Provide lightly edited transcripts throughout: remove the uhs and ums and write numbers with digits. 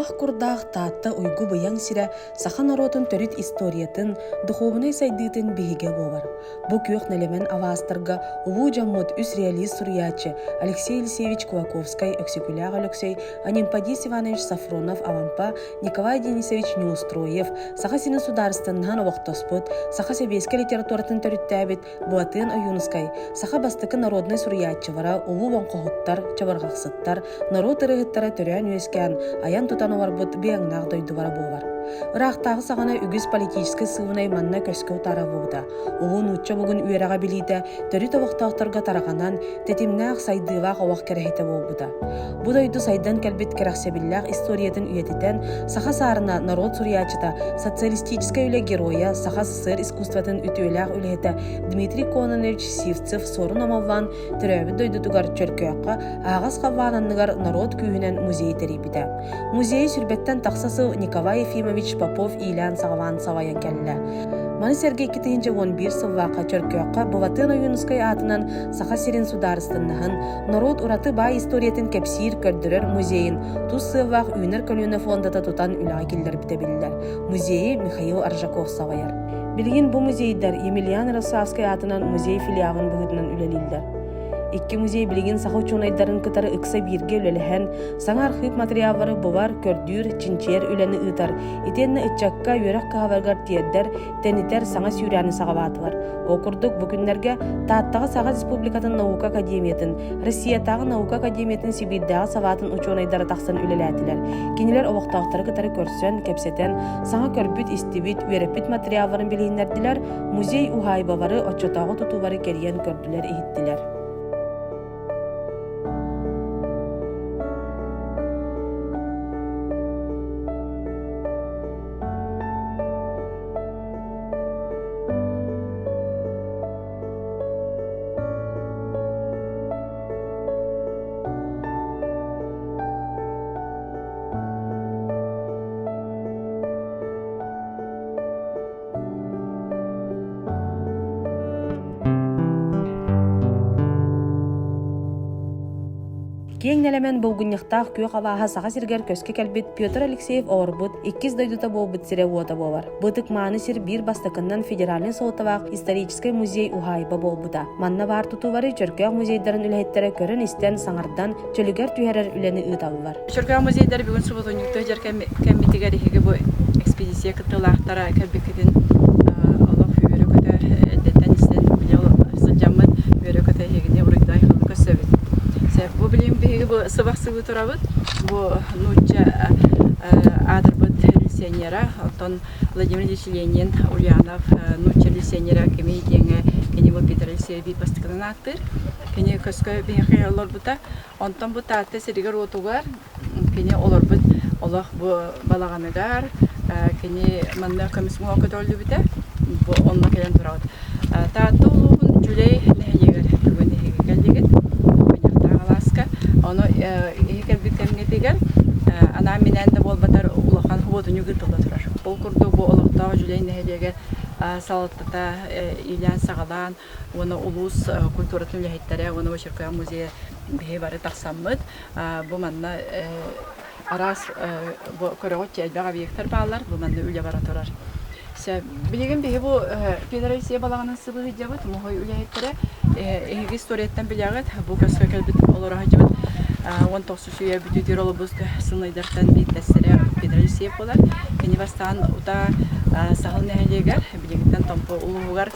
Талах курдаах Таатта уйгу-быйаҥ сирэ саха норуотун төрүт историятын, духуобунай сайдыытын биһигэ буолар. Бу күөх нэлэмэн алаастарга улуу дьоммут үс реалист суруйааччы Алексей Елисеевич Кулаковскай, Өксөкүлээх Өлөксөй, Анемподист Иванович Сафронов-Алампа, Николай Денисович Неустроев, Саха сирин судаарыстыннаһан олохтоспут, саха сэбиэскэй литературатын төрүттээбит Былатыан Ойуунускай саха бастакы народнай суруйааччылара, улуу олоҥхоһуттар, чабырҕахсыттар, норуот ырыаһыттара төрөөн-үөскээн, айан-тутан олорбут быйаҥнаах дойдулара буолар. Ыраахтааҕы саҕана үгүс политическай сыылынай манна көскө утаарыллыбыта. Улуу нуучча омугун үөрэҕэ-билиитэ төрүт олохтоохторго тарҕанан, тэтимнээх сайдыылаах олох кэрэһитэ буолбута. Бу дойду сайдан кэлбит кэрэхсэбиллээх историятын үйэтитэн, саха саарына норуот суруйааччыта, социалистическай үлэ геройа, Саха СССР искусствотын үтүөлээх үлэһитэ Дмитрий Кононович Сивцев Суорун Омоллоон төрөөбүт дойдутугар Чөркөөххө аһаҕас халлаан анныгар норуот күүһүнэн музей тэрийбитэ. Музейы сүүрбэттэн тахса сыл Николай Ефимович Попов иилээн-саҕалаан салайан кэллэ. Маны сэргэ 2011 сыллаахха Чөркөөххө Былатыан Ойуунускай аатынан Саха сирин судаарыстыннаһын, норуот ураты баай историятын кэпсиир, көрдөрөр музейын тус сыаллаах Үүнэр көлүөнэ фондата тутан үлэҕэ киллэрбитэ биллэр. Музейы Михаил Аржаков салайар. Билигин бу музейдар Емельян Ярославскай аатынан музей филиалын быһыытынан үлэлииллэр. Икки музей билигин саха учуонайдарын кытары ыкса бииргэ үлэлэһэн, саҥа архыып материаллары булар, көрдүүр, чинчийэр үлэни ыытар, итиэннэ ыччакка үөрэх кыһаларыгар тиэрдэр, тэнитэр саҥа сүүрээни саҕалаатылар. Ол курдук, бу күннэргэ Тааттаҕа Саха Республикатын Наука Академиятын, Россиятааҕы Наука Академиятын Сибиирдээҕи салаатын учуонайдара тахсан үлэлээтилэр. Кинилэр олохтоохтору кытары көрсөн, кэпсэтэн, саҥа көрбүт-истибит, үөрэппит материалларын билиһиннэрдилэр, музей уһаайбалары, оччотооҕу тутуулары кэрийэн көрдүлэр-иһиттилэр. Киэҥ нэлэмэн булгунньахтаах күөх алааһа Саха сиригэр көскө кэлбит Петр Алексеев оҥорбут иккис дойдута буолбут сирэ-уота буолар. Бу ытык-мааны сир биир бастакыннан федеральнай суолталаах историческай музей уһаайба буолбута. Манна баар тутуулары Чөркөөх музейдарын үлэһиттэрэ көрөн-истэн, саҥардан, чөлүгэр түһэрэр үлэни ыыталлар. Чөркөөх музейдара бүгүн субутунньуктуу сылдьар кэммитигэр эһиги бу экспедиция кыттыылаахтара кэлбиккитин олох үөрэ-көтө эрдэттэн истэн билэ сылдьаммыт үөрэ-көтө эһигини уруйдаан көрсөбүт. Бу билигин биһиги бу сыбах-сыбыы турабыт. Бу нуучча аатырбыт миссионера, оттон Владимир Ильич Ленин, Ульянов нуучча миссионера кимий диэҥҥэ кини бу Петр Алексеевич бастакынан ааттыыр. Кини көскө биһиэхэ олорбута. Онтон бу Таатта сиригэр-уотугар кини олорбут олох бу балаҕаныгар кини манна көмүс уҥуоҕа көтөҕүллүбүтэ. Бу онно кэлэн турабыт. Таатта улууһун Дьүлэй нэһилиэгэр бүгүн эһиги кэллигит. Манньахтаах алааска. Ону эһиги кэлбит кэмҥитигэр анаан-минээн да буолбатар улахан хубуотунньук ыытылла турар. Ол курдук бу олохтоох Дьүлэй нэһилиэгэр салалтата иилээн-саҕалаан уонна улуус культуратын үлэһиттэрэ уонна Чөркөөх музейа биһи бары тахсаммыт бу манна араас бу көрөҕүт элбэх объектар бааллар бу манна үлэ бара турар. Билигин биһи бу Петр Алексеев балаҕанын сыбыһыйдьабыт муһуй үлэһиттэрэ эһиги историяттан билэҕит бу көскө кэлбит олоро сылдьыбыт 19 үйэ бүтүүтүгэр олорбут сылнайдартан биирдэстэрэ Петр Алексеев буолар. Кини бастаан утаа Саһыл нэһилиэгэр билигиттэн Томпо улууһугар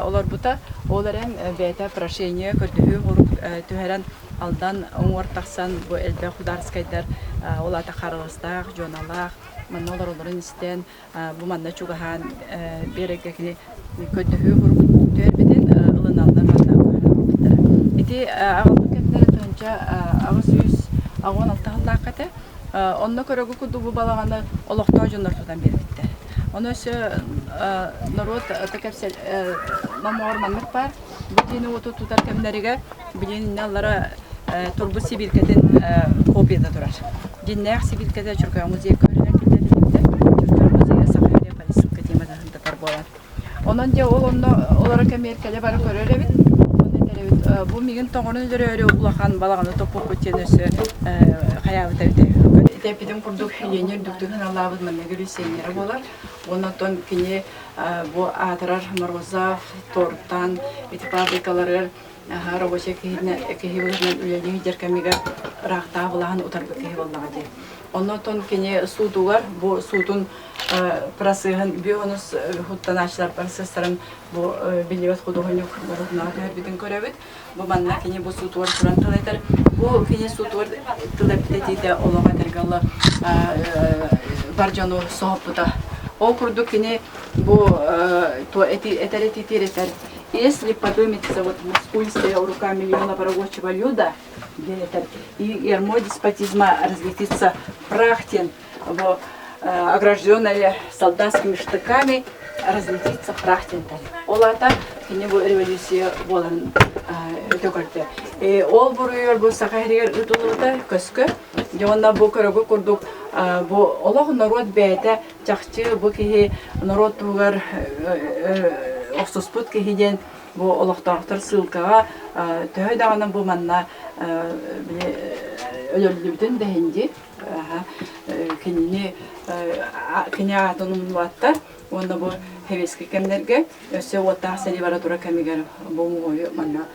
олорбута. Ол эрэн бэйэтэ прошение көрдөһүү хорук түһэрэн Алдан уҥуор тахсан бу элбэх худаарскайдар ол аата Хараластаах, Дьуоналаах манна олороллорун истэн бу манна чугаһаан биэрэргэ кини көрдөһүү хорук түһэрбитин ылыналлар манна көһөрөн олорбуттара. Ити аҕалбыт кэмнэрэ 1886 сыллаахха этэ. Онно көрөгү курдук бу балаҕаны олохтоох дьоннор тутан биэрбиттэр. Ону өссө норуот кэпсэл номоҕор маннык баар. Бу дьиэни уоту тутар кэмнэригэр билигин иннэ аллара турбут сибииркэтин копията турар. Дьиннээх сибииркэтэ Чөркөөх музейга көрүнэн киллэриллибитэ. Чөркөөх музейа Саха сирэ политика темата сырдатар буолан. Онон дьэ ол онно олоро кэмигэр кэлэ бара көрөр эбит. Онно этэр эбит, бу миигин тоҥорон өлөрөөрү улахан балаҕаны топпуппут диэн өссө хайаабыта эбитэ. Ити эппитим курдук Леня үрдүктүк сыаналаабыт манныгы революционера буолар. Уонна оттон кини бу аатырар Морозов, Тортан ити фабрикаларыгар рабочай киһи киһи быһыытынан үлэлии сылдьар кэмигэр ыраахтааҕы былааһын утарбыт киһи буоллаҕа дии. Оннотон кини суутугар бу суутун процеһын бүө хуттанааччылар процесстарын бу биллибэт худуоһунньук болотунаҕа түһэрбитин көрөбүт. Бу манна кини бу суутугар туран тыл этэр. Бу кини суутугар тыл эппит этиитэ олох этэргэ дылы бар дьону соһуппута. Ол курдук кини бу этэр этиитигэр этэр «Если подымется вот мускулистая рука миллиона рабочего люда, диэн этэр, и ярмо деспотизма разлетится прах диэн бу огражденная солдатскими штыками разлетится прах диэн Ол аата кини бу революция буоларын өтө көрдө. Ол буруйугар бу саха иһигэр ыытыллыбыта көскө. Дьэ уонна бу көрөгү курдук бу олох норуот бэйэтэ чахчы бу киһи норуот туһугар охсуспут киһи диэн бу олохтоохтор ссылкаҕа төһө даҕаны бу манна өлөрүллүбүтүн да иһин дии кинини кини аатын умнубаттар уонна бу сэбиэскэй кэмнэргэ өссө уоттаах сэрии бара турар кэмигэр бу муһуойу манна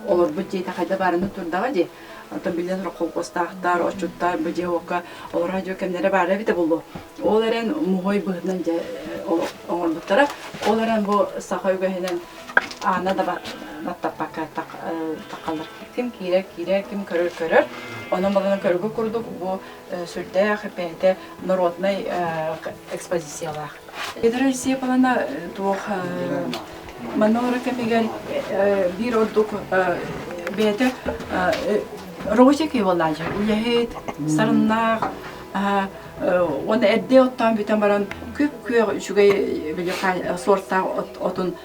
олорбут дьиэтэ хайда баарына турдаҕа дии оттон биллэн турар холкуостаахтар отчуттар бу дьиэ уокка олорор дьиэ кэмнэрэ баара эбитэ буолуо ол эрэн муһуой быһыытынан дьэ оҥорбуттара ол эрэн бу саха үгэһинэн аана да баттаппакка таххаллар. Ким киирэр киирэр, ким көрөр көрөр. Онон балана көргө курдук бу сүрдээх бэйэтэ народнай экспозициялаах. Петр Сепалана туох манна олорор кэмигэр биир ордук бэйэтэ рабочий киһи буоллааччы үлэһит, сарыннаах, уонна эрдэ оттоон бүтэн баран күп-күөх үчүгэй били суортаах отун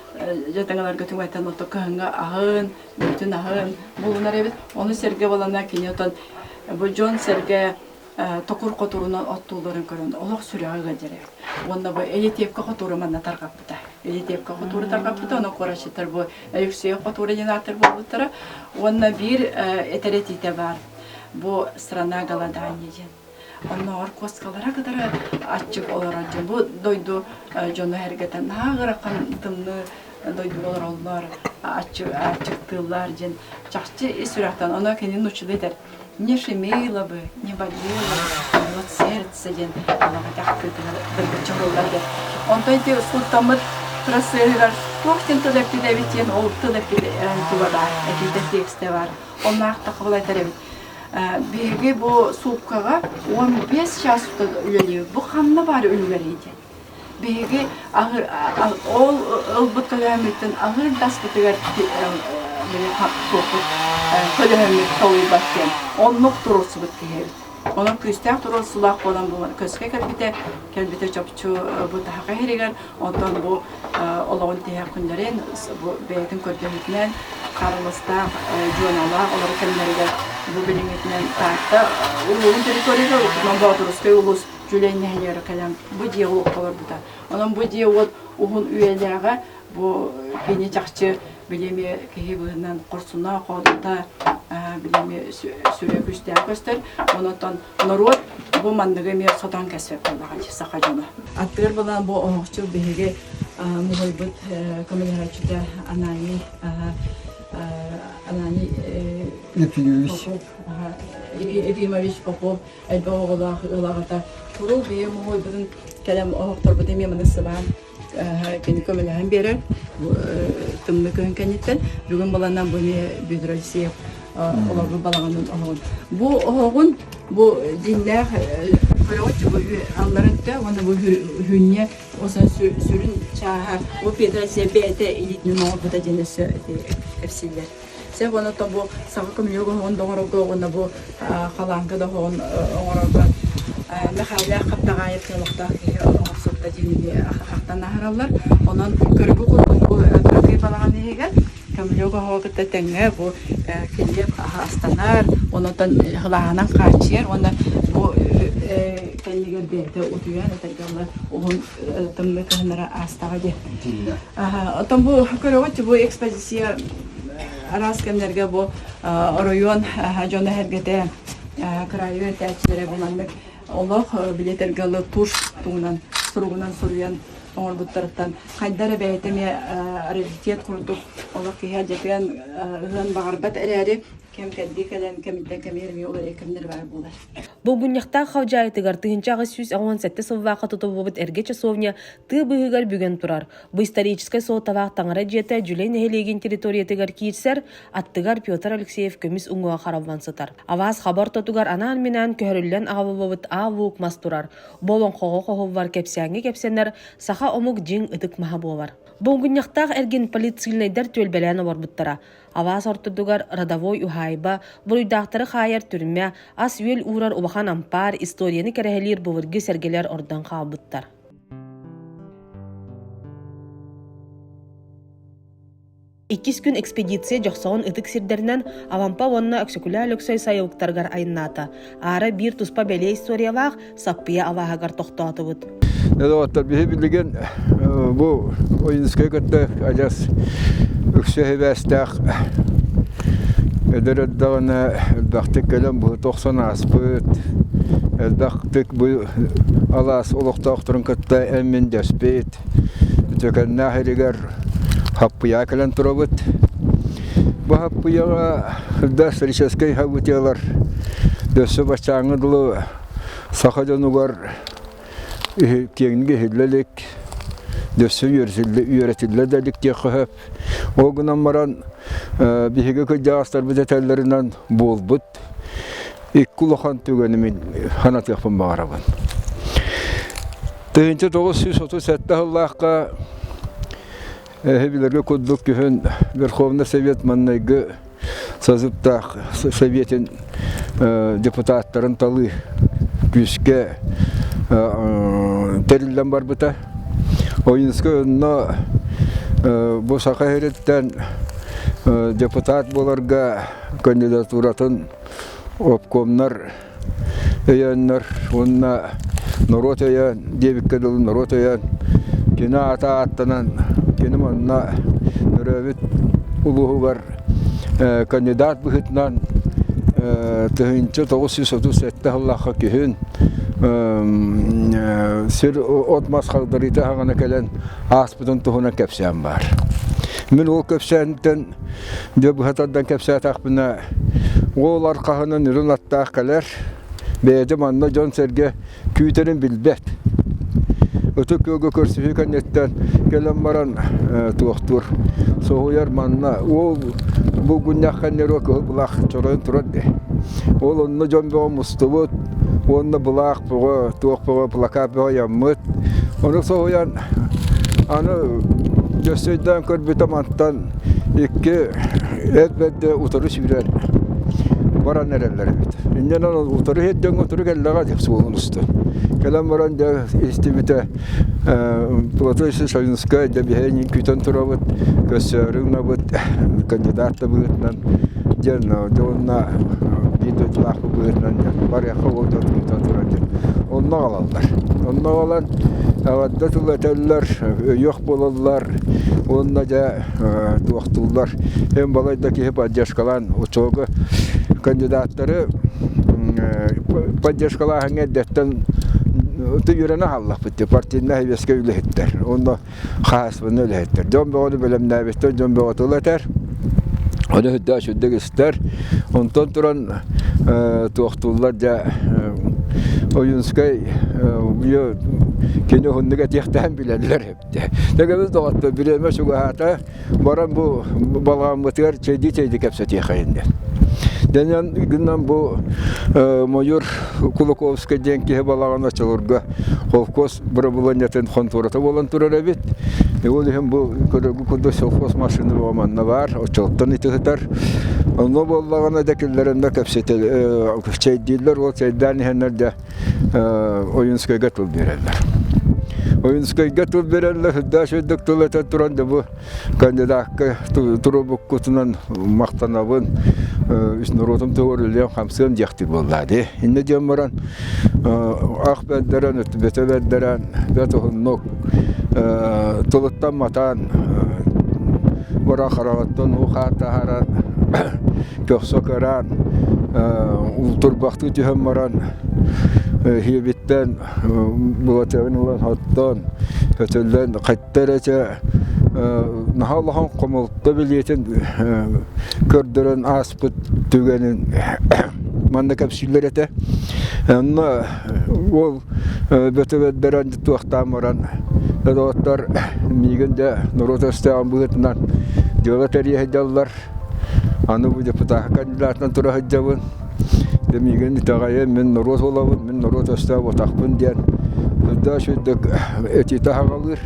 дьатаҥаларга түҥэтэн ото кыһыҥҥы аһын, бүтүн аһын булунар эбит. Ону сэргэ балана кини отон бу дьон-сэргэ токур хотурунан оттуулларын көрөн олох сүрэҕэ ыалдьар эбит. Уонна бу Элитиэпкэ хотуура манна тарҕаппыта. Элитиэпкэ хотуура тарҕаппыта, ону куораччыттар бу Алексеев хотуура диэн ааттар буолбуттара. Уонна биир этэр этиитэ баар. Бу страна голодания диэн. Оннооҕор куоскалара кытары аччык олорор дьон. Бу дойду дьоно эргэтэ наһаа ыарахан тымныы дойдуга олороллор, аччыктыыллар диэн чахчы ис сүрэхтэн. Ону кини нууччалыы этэр не шумело бы, не болело вот сердце диэн олох этэх дыргыччы уһуллар диэн. Онтон ити сууттаммыт трассыыһыгар туох диэн тыл эппит эбит диэн ол тыл эппит туга баар, этиитэ текстэ баар. Онно аахтахха этэр эбит. Биһиги бу сууккаҕа 15 час үлэлиибит. Бу ханна баар үлүгэрий диэн. Биһиги ол ылбыт көлөһөммүттэн аһыыр даспытыгар туохпут көлөһөммүт толуйбат диэн оннук туруорсубут киһи эбит. Онон күүстээх туруорсуулаах буолан бу көскө кэлбитэ, кэлбитэ чопчу бу таһаҕа иһиригэр, онтон бу олоҕун тиһэх күннэрин бу бэйэтин көрдөһүүтүнэн харыластаах дьуоналаах олорор кэмнэригэр бу билиҥҥитинэн Таатта улууһун территориятыгар утуман Боотурускай улуус Дьүлэй нэһилиэгэр кэлэн бу дьиэҕэ уокка олорбута. Онон бу дьиэ уот уһун үйэлээҕэ бу кини чахчы билими киһи быһыынан хорсуна, хоодута билими сүрэ күүстээх көстөр. Онон норуот бу манныгы эмиэ сотон кэспэт буоллаҕа саха дьоно. Аттыгар буолан бу оһохчу биһиги муһуйбут көмөлөһөөччүтэ Ананий Ананий Ефимович Ефимович Попов элбэх оҕолоох ыал аҕата куруук биһиги муһуйбутун кэлэн оһохторбут эмиэ маны сыбаан кини көмөлөһөн биэрэр тымныы күһүн кэнниттэн бүгүн баланан бу эмиэ Бүөтүр Алексеев олорбут балаҕанын оһоҕун бу оһоҕун бу дьиҥнээх көрөҕүт бу аллара өттө уонна бу хүнньэ осон сүрүн чааһа бу Петр Алексеев бэйэтэ илиитинэн оҥорбута диэн өссө кэпсииллэр Сөп уонна бу саха көмүлүөк оһоҕун да оҥорорго уонна бу халааҥка да оһоҕун оҥорорго Мэхээлэ Хаптаҕаайап диэн олохтоох киһи оҥорсубута диэн эмиэ ахтан аһараллар. Онон көргө курдук бу кыракый балаҕан иһигэр көмүлүөк оһоҕу кытта тэҥҥэ бу килиэп астанар, онтон сылааһынан хааччыйар уонна бу кэннигэр бэйэтэ утуйан этэргэ дылы уһун тымныы кыһыннары аастаҕа диэн. Оттон бу көрөҕүт бу экспозиция араас кэмнэргэ бу оройуон дьоно-сэргэтэ кыраайы үөрэтээччилэрэ бу маннык. Олох билиэтэргэ ылы туш тугунан суругунан суруйан оҥорбуттарыттан хайда эрэ бэйэтэ эмиэ раритет курдук олох киһи алдьатыан ыһыан баҕарбат эрээри кэм кэрдии кэлэн кэмиттэн кэмигэр эмиэ уларыйар кэмнэр баар буолар. Булгунньахтаах халдьаайытыгар 1887 сыллаахха тутуллубут эргэ часовня тыа быыһыгар бүгэн турар. Бу историческай суолталаах таҥара дьиэтэ Дьүлэй нэһилиэгин территориятыгар киирсэр, аттыгар Петр Алексеев көмүс уҥуоҕа хараллан сытар. Аваас хаба ортотугар анаан-минээн көһөрүллэн аҕалыллыбыт аал-луук мас турар. Бу олоҥхоҕо хоһуллар кэпсээҥҥэ кэпсэнэр саха омук дьиҥ ытык маһа буолар. Булгунньахтаах эргин политсильнайдар түөлбэлээн олорбуттара. Алаас ортотугар родовой уһаайба, буруйдаахтары хаайар түрмэ, ас-үөл уурар улахан ампаар, историяны кэрэһэлиир былыргы сэргэлэр ордон хаалбыттар. Иккис күн экспедиция Дьохсоҕон ытык сирдэринэн Алампа уонна Өксөкүлээх Өлөксөй сайылыктарыгар айаннаата. Аара биир туспа бэлиэ историялаах Саппыйа алааһыгар тохтоотубут. Доҕоттор, биһи билигин бу Ойуунускайы кытта адьас үксэ сибээстээх эдэр эрдэҕинэ элбэхтик кэлэн быһыта охсон ааспыт, элбэхтик бу алаас олохтоохторун кытта эн-мин дэспит, үтүөкэннээх иригэр Хаппыйаҕа кэлэн турабыт. Бу Хаппыйаҕа да историческай событиелар өссө баччааҥҥы дылы саха дьонугар киэҥник иһиллэ илик, өссө үөрэтиллэ да илик диэххэ сөп. Ол гынан баран биһиги кырдьаҕастарбыт этэллэринэн буолбут икки улахан түгэни мин санатыахпын баҕарабын. 1937 сыллаахха эһи билэргэ курдук күһүн Верховный Совет маннайгы созывтаах Советин депутаттарын талыы күүскэ тэриллэн барбыта. Ойуунускай онно бу Саха сириттэн депутат буоларга кандидатуратын обкомнар өйөөннөр уонна норуот өйөөн диэбиккэ дылы норуот өйөөн кини аата ааттанан кини манна төрөөбүт улууһугар кандидат быһыытынан 1937 сыллаахха күһүн сир от-мас хагдарыыта хаҕана кэлэн ааспытын туһунан кэпсээн баар. Мин ол кэпсээнтэн Дьэ быһа тардан кэпсээтэхпинэ, уол архаһынан үрүҥ аттаах кэлэр, бэйэтэ манна дьон-сэргэ күүтэрин билбэт. Ытык күөлгэ көрсүһүү кэнниттэн кэлэн баран туохтуур, соһуйар манна уол булгунньах кэннигэр кыһыл былаах чоройон турар дии. Ол онно дьон бөҕө мустубут, уонна былаах бөҕө, туох бөҕө, плакат бөҕө ыйаммыт. Ону соһуйан аны дьөссөйдөөн көрбүтэ мантан икки эр бэрдэ утары сүүрэн баран эрэллэр эбит. Инньэнэн утары сирдэн утары кэллэҕэ дии суолун устун. Кэлэн баран дьэ истибитэ Платон Шавинскай дьэ биһиги күүтэн турабыт, көрсөөрү гынабыт, кандидат да быһыытынан диэн дьэ уонна биир дойдулаахпыт быһыытынан диэн барыахха ол дьон күүтэн турар диэн онно аҕалаллар. Онно аҕалан эҕэрдэ тыл этэллэр, өйүөх буолаллар уонна дьэ туохтууллар. Эн балай да киһи поддержкалаан оччолорго кандидаттары поддержкалааһыҥҥа эрдэттэн үөрэнэ хааллахпыт дии партийнай сэбиэскэй үлэһиттэр уонна хаһаайыстыбаннай үлэһиттэр. Дьон бөҕөнү бэлэмнээбиттэр, дьон бөҕө тыл этэр. Ону үрдээх сүрдүк истэр. Онтон туран туохтууллар дьэ Ойуунскай кини уһуннук этиэхтээн билэллэр эбит. Тэгэбит доҕоттор бириэмэ чугаһаата баран бу балаҕаммытыгар чэйдии-чэйдии кэпсэтиэхэйин диэн. Дэнэн гынан бу Мойур Кулаковскай диэн киһи балаҕан оччолорго холкуос бырабылыанньатын хонтуората буолан турар эбит. Ол иһин бу көрөргү курдук совхоз машина манна баар, оччолортон ити сытар. Онно буоллаҕына да киллэрэннэр кэпсэтэ чэйдииллэр, ол чэйдээн иһэннэр дьэ Ойуунскайга тыл биэрэллэр. Ойуунскайга тыл биэрэллэр, сүрдээх үчүгэйдик тыл этэн туран да бу кандидакка туруорбуккутунан махтанабын, үс норуотум туһугар үлэлиэм-хамсыам диэхтик буоллаа дии. Иннэ диэн баран ах бэрдэрэн, өттүбэтэ бэрдэрэн, бэрт уһуннук тылыттан матаан, бара хараҕыттан уу-хаар таһааран, көхсө кыраан. Турбахтыы түһэн баран иһиэбиттэн былатыагын ылан оттоон өтөллөн хатта эрэ чэ наһаа улахан хомолто билиэтин көрдөрөн ааспыт түгэнин манна кэпсииллэр этэ. Онно уол бөтөбөддөрөн туохтаан баран доҕоттор миигин дьэ норуот өстөөҕүн быһыытынан дьыала тэрийэ сылдьаллар. Аны бу депутат кандидатынан тура сылдьабын. Дьэ миигин итэҕэйэн мин норуот буолабын, мин норуот өстөөх буотахпын диэн үрдээх үчүгэйдик этиитэ аһаҕалыыр.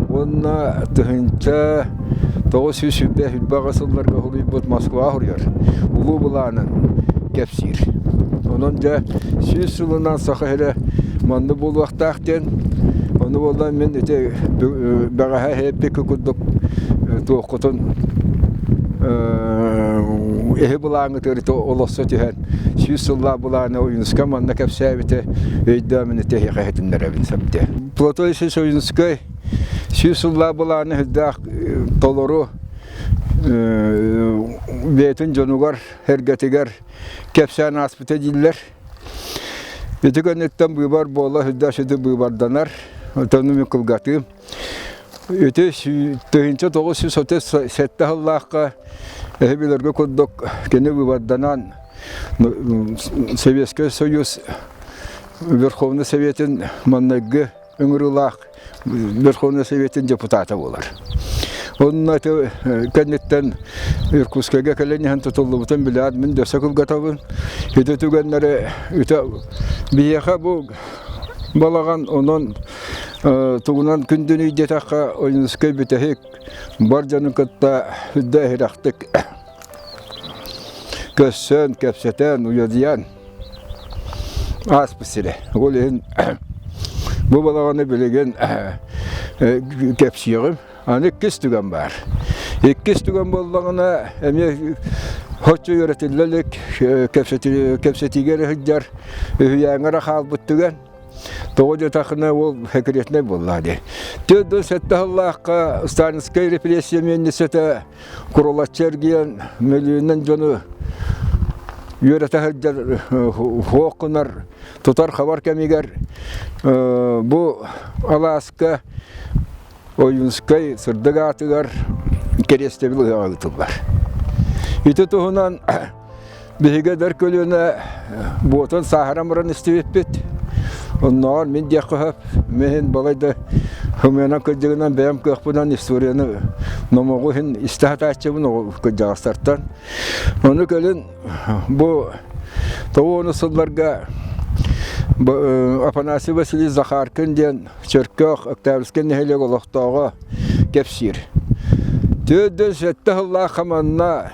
Уонна 1928 сылларга суруйбут Москва суруйар улуу былаанын кэпсиир. Онон дьэ 100 сылынан Саха сирэ манна буолуохтаах диэн ону буолла мин ити бэҕэһээ эппиккэ курдук туоххутун эһи былааҥҥытыгар ити олосто түһэн 100 сыллаах былааны Ойуунускай манна кэпсээбитэ өйдөөмүн ити эһиэхэ иһитиннэрэбин сөптө. Платон Ильич Ойуунускай 100 сыллаах былааны сүрдээх толору бэйэтин дьонугар, эргэтигэр кэпсээн ааспыта дииллэр. Ити кэнниттэн быыбар буола сүрдээх сүдү быыбарданар. Оттон мин кылгатыым. Ити 1937 сыллаахха эһи билэргэ курдук кини быыбарданан Советскай Союз Верховный Советин маҥнайгы ыҥырыылаах Верховный Советин депутата буолар. Онно ити кэнниттэн Иркутскайга кэлэн иһэн тутуллубутун билээт мин дөссө кылгатабын. Ити түгэннэри ити биһиэхэ бу балаҕан онон тугунан күндүнүй диэтэххэ Ойуунускай бүтэһик бар дьону кытта үрдэ иһирэхтик көрсөн, кэпсэтэн, уйадыйан ааспыт сирэ. Ол иһин бу балаҕаны билигин кэпсиэҕим. Аны иккис түгэн баар. Иккис түгэн буоллаҕына эмиэ соччо үөрэтиллэ илик, кэпсэтиигэ эрэ сылдьар, үһүйээҥҥэ эрэ хаалбыт түгэн. Тоҕо диэтэххинэ ол секретнэй буоллаа дии. 47 сыллаахха Сталинскай репрессия миэнньисэтэ курулаччы эргийэн мөлүйүөнүнэн дьону үөрэтэ сылдьар суох гынар тутар-хабар кэмигэр бу алааска Ойуунскай сырдык аатыгар кэриэстэбил ыһыаҕа ыытыллар. Ити туһунан биһиги эдэр көлүөнэ буотун сааһыран баран истибиппит. Оннооҕор мин диэххэ сөп, мин балай да хымыанан кырдьыгынан бэйэм кыахпынан историяны номоҕу иһин истэ сатааччыбын кырдьаҕастартан. Ону кэлин бу тоҕуону сылларга Афанасий Васильевич Захаркин диэн Чөркөөх Октябрьскай нэһилиэк олохтооҕо кэпсиир. 47 сыллаахха манна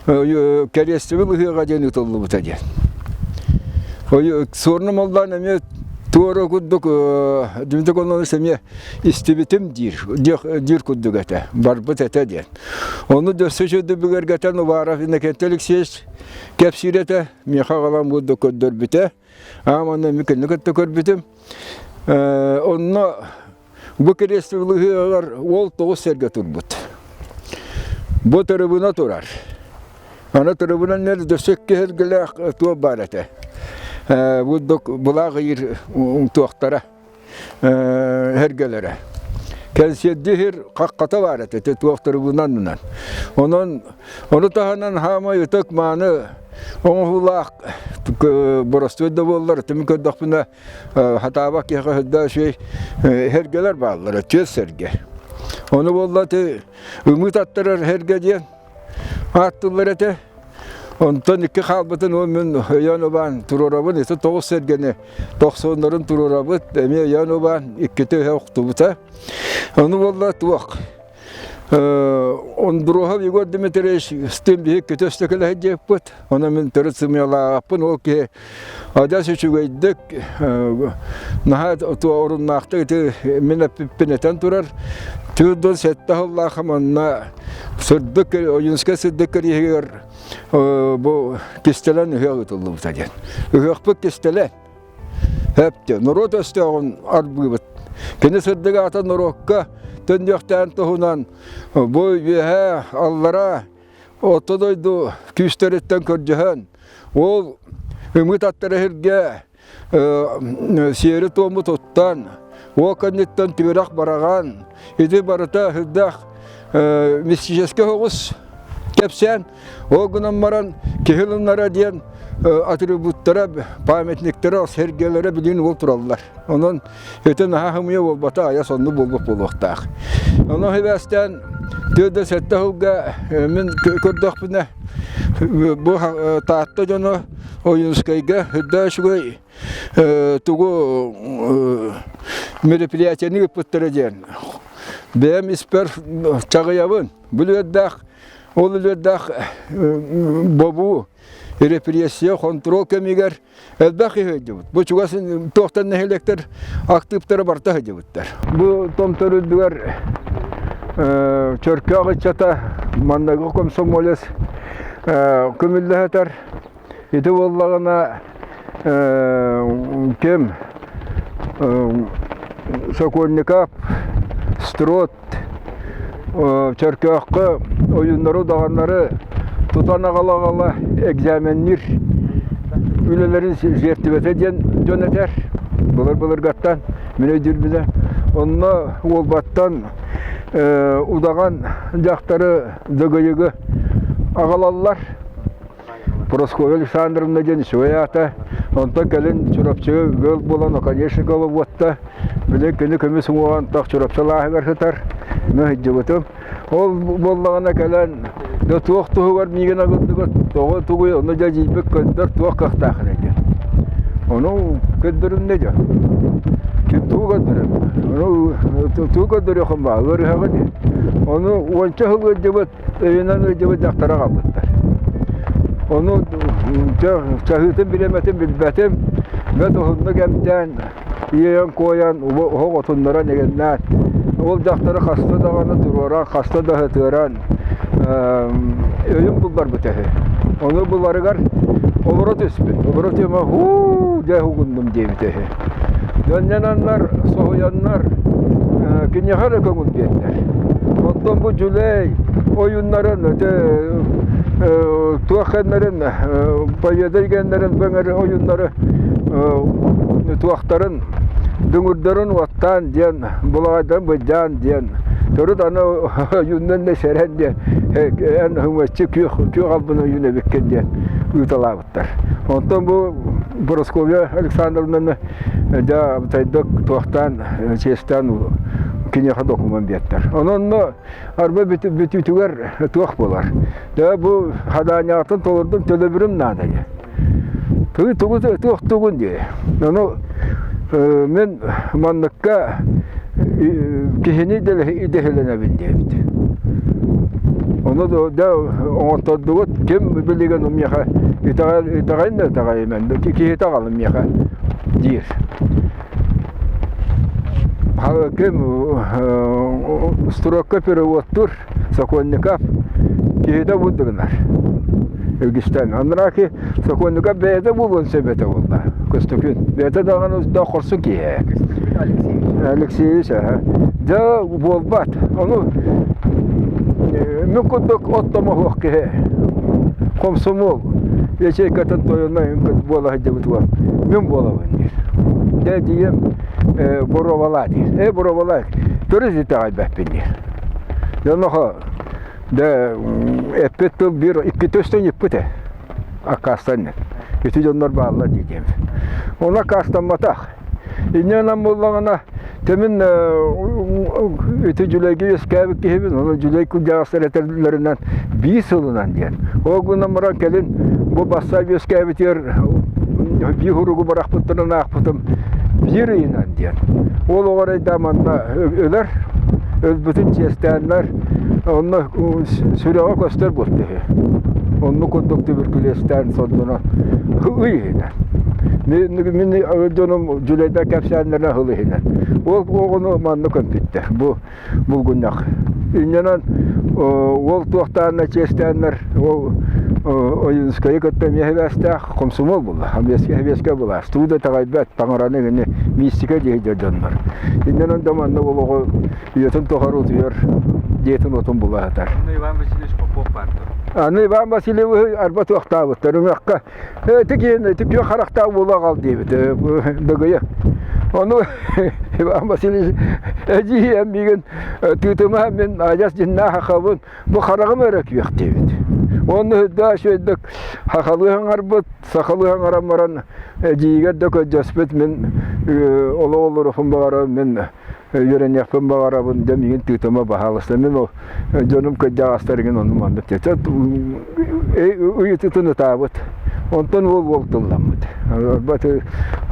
Кэриэстэбил ыһыаҕа диэн ыытыллыбыта диэн. Суорна Моллоон эмиэ туора курдук Дмитрий Кононович эмиэ истибитим диир, диир курдук этэ, барбыт этэ диэн. Ону дөссө үчүгэй бигэргэтэн Уваров Иннокентий Алексеевич кэпсиир этэ, миэхэ аҕалан курдук көрдөрбүтэ. Аам онно эмиэ кинини кытта көрбүтүм. Онно бу кириэстибил ыһыаҕар уол тоҕус сэргэ турбут. Бу тырыбына турар. Аны тырыбынан нэр дөссө икки сэргэлээх туох баар этэ. Бу былаах ыйыр туохтара эргэлэрэ. Кэнсиэрдиир хаххата баар этэ, ити туох тырыбынан Онон ону таһынан хаамай ытык мааны оҥоһуулаах боростуой да буоллар, түмүк көрдөхпүнэ хатаабак киһиэхэ сырдаа үчүгэй эргэлэр бааллара, түөс сэргэ. Ону буолла ити ымыы таттарар эргэ диэн ааттыыллар этэ. Онтон икки хаалбытын ол мин өйөөн убаан туруорабын, ити тоҕус сэргэни тохсуоннарын туруорабыт, эмиэ өйөөн убаан иккитэ үһэ охтубута. Ону буолла туох Ондруоһов Егор Дмитриевич стым биһи көтө өстөкөлөһө диэппит. Онон мин төрүт сымыйалаахпын ол киһи адьас үчүгэйдик наһаа оруннаахтык ити мин эппиппин этэн турар. Түүрдүн сэттэ сыллаах манна сырдык Ойуунскай сырдык кэриэһигэр бу кистэлэн ыһыах ыытыллыбыта диэн. Ыһыахпыт кистэлэн. Хэптэ норуот өстөөҕүн арбыыбыт. Кини сырдык аата норуокка төннүөхтээн туһунан бу үөһээ аллара орто дойду күүстэриттэн көрдөһөн. Ол ымыт аттара сиргэ сиэри-туому туттан, ол кэнниттэн түөрэх бараҕан, ити барыта сүрдээх мистическэй оҕус кэпсээн, ол гынан баран киһи ылынара диэн атрибуттара, памятниктара, сэргэлэрэ билигин ол тураллар. Онон ити наһаа хымыйа буолбата, айа сонну буолбут буолуохтаах. Онон сибээстээн 47 сылга мин көрдөхпүнэ бу Таатта дьоно Ойуунскайга үрдээ үчүгэй тугу мероприятиены ыыппыттара диэн бэйэм испэр чаҕыйабын. Бу үлүөрдээх ол үлүөрдээх бобуу репрессия хонтуруол кэмигэр элбэх киһи сылдьыбыт. Бу чугас туохтан нэһилиэктэр актыыптара барыта сылдьыбыттар. Бу Томтор үрдүгэр Чөркөөх ыччата манныгы комсомолец көмүллэ сытар. Ити буоллаҕына ким Сокольников, Строд Чөркөөххө ойууннары удаҕаннары тутан аҕала-аҕала экзаменниир үлэлэрин жертвэтэ диэн дьон этэр. Былыр-былыргаттан мин өйдүүрбүнэ. Онно Уолбаттан удаҕан дьахтары Дыгыйыгы аҕалаллар. Прасковья Александровна диэн үчүгэй аата. Онтон кэлин Чурапчыга ыал буолан Оконешникова буотта. Били кини көмүс уҥуоҕун тох Чурапчы алааһыгар сытар. Мин сылдьыбытым. Ол буоллаҕына кэлэн да туох туһугар миигин агырдыгыт, тоҕо тугуй, ону дьэ дьиийбит көрдөр туох кыахтаах эрэ диэн. Ону көрдөрүмнэ дьэ. Ким тугу көрдөрөр? Ону тугу көрдөрүөхүм баа, ыарыһаҕы дии. Ону уонча сыл ыалдьыбыт өйүнэн ыалдьыбыт дьахтара аҕалбыттар. Ону чаһыытын бириэмэтин билбэтим. Бэрт уһуннук эмтээн, иэйэн-куойан, оһох отуннаран игиннээн, ол дьахтары хаста даҕаны туруоран, хаста да сытыаран өйүн булларбыт үһү. Ону буларыгар олоро түспүт. Олоро түмэ һуу дьэ угуннум диэбит үһү. Дьонньононнор, соһуйаннар киниэхэ эрэ көҥүл биэрдэр. Оттон бу дьүлэй ойууннарын өтө туох кэннэрин победа геннэрин бөҥөр ойууннары туохтарын дүҥүрдэрин уоттаан диэн булаҕайдан быдьаан диэн төрүт аны ойууннан да сэрэн диэн эн хымаччы күөх күөх албын ойуун эбиккин диэн ыыталаабыт Онтон бу Прасковья Александровнаны дьэ сайдык туохтаан чиэстээн киниэхэ докумуон биэртэр. Онон арба бүтүүтүгэр туох буолар. Дьэ бу хадаанньаҕыттан толордум төлөбүрүм наада диye. Тугу тугу туох тугун диye. Ону мен манныкка киһини идэһилэнэбин диэбит. Ону да оҥоттордугут ким билигин миэхэ итэҕэйин да итэҕэйимэн киһи таҕалым миэхэ диир. Ким строкка переводтур Сокольников киһитэ булдугунар. Үгүстэн. Анраки Сокольников бэйэтэ буолуон сөп этэ буолла. Көстөкүн. Бэйэтэ даҕаны да хорсун киһи. Алексеевич, аха. Дьэ буолбат. Ону мин курдук оттомоһуох киһи. Комсомол ячейкатын тойоно буола сылдьыбыт уол. Мин буолабын диир. Дьэ дием боруобалаа диир. Э боруобалаа. Төрүт итэҕэйбэппин диир. Дьонохо да эппит тыл биир икки төстөн иппит ээ. Аккаастаннын. Ити дьоннор бааллар дии диэм. Оны аккаастамматах. Инньэнэн буоллаҕына тэмин ити дьүлэйгэ үөскээбит киһибин, ону дьүлэй кырдьаҕастар этэллэринэн биир сылынан диэн. Ол гынан баран кэлин бу бассаап үөскээбитигэр биир уругу бырахпыттарын аахпытым биир ыйынан диэн. Ол оҕо эрэйдээх манна өлөр, өлбүтүн чиэстээннэр, онно сүрэҕэ көстөр буолта үһү. Оннук курдук түбүркүлүөстээн сордоно ый иһинэн. Мин дьонум Дьүлэйдэр кэпсээннэрэ сыл иһинэн. Ол оҕону манна көмпүттэр. Бу булгунньах. Инньэнэн ол туохтаанна чиэстээннэр ол Ойуунускайы кытта эмиэ сибээстээх комсомол буолла. Сэбиэскэй былаас. Тугу да итэҕэйбэт, таҥараны гини мистика дии дьоннор. Инньэнэн да манна ол оҕо үйэтин тухары утуйар дьиэтин отун була сытар. Иван Васильевич Попов баар дуо? Аны Иван Васильевиһы арба туохтаабыттар үҥэххэ ити киһин ити күөх харахтаах буола аҕал диэбит Дыгыйа. Ону Иван Васильевич эдьиий эн миигин тыытыма мин адьас дьиннээх хахабын бу хараҕым эрэ күөх диэбит. Уонна үрдээх үчүгэйдик хахалыы хаҥарбыт, сахалыы хаҥаран баран эдьиийигэр да көрдөспүт мин олох олоруохпун баҕарабын мин үөрэниэхпин баҕарабын дьэ миигин тыытыма баһаалыста мин ол дьонум кырдьаҕастар игин ону маннык диэт ыйытытын ытаабыт онтон уол уол тылламмыт арбат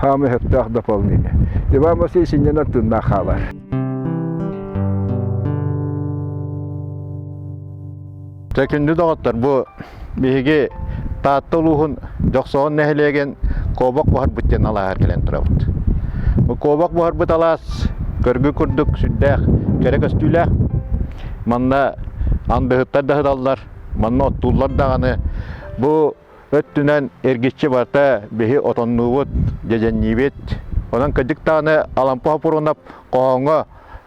хаамы сөптөөх дополнение Иван Васильевич инньэнэн тыыннаах хаалар Дьэ күндү доҕоттор, бу биһиги Таатта улууһун Дьохсоҕон нэһилиэгин Куобах буһарбыт диэн алааһар кэлэн турабыт. Бу Куобах буһарбыт алаас көргү курдук сүрдээх кэрэ көстүүлээх. Манна андыһыттар да сыталлар, манна оттууллар даҕаны. Бу өттүнэн эргиччи барыта биһи отоннуубут, дьэдьэнниибит. Онон кырдьык даҕаны Алампа Хопуруонап хоһооҥҥо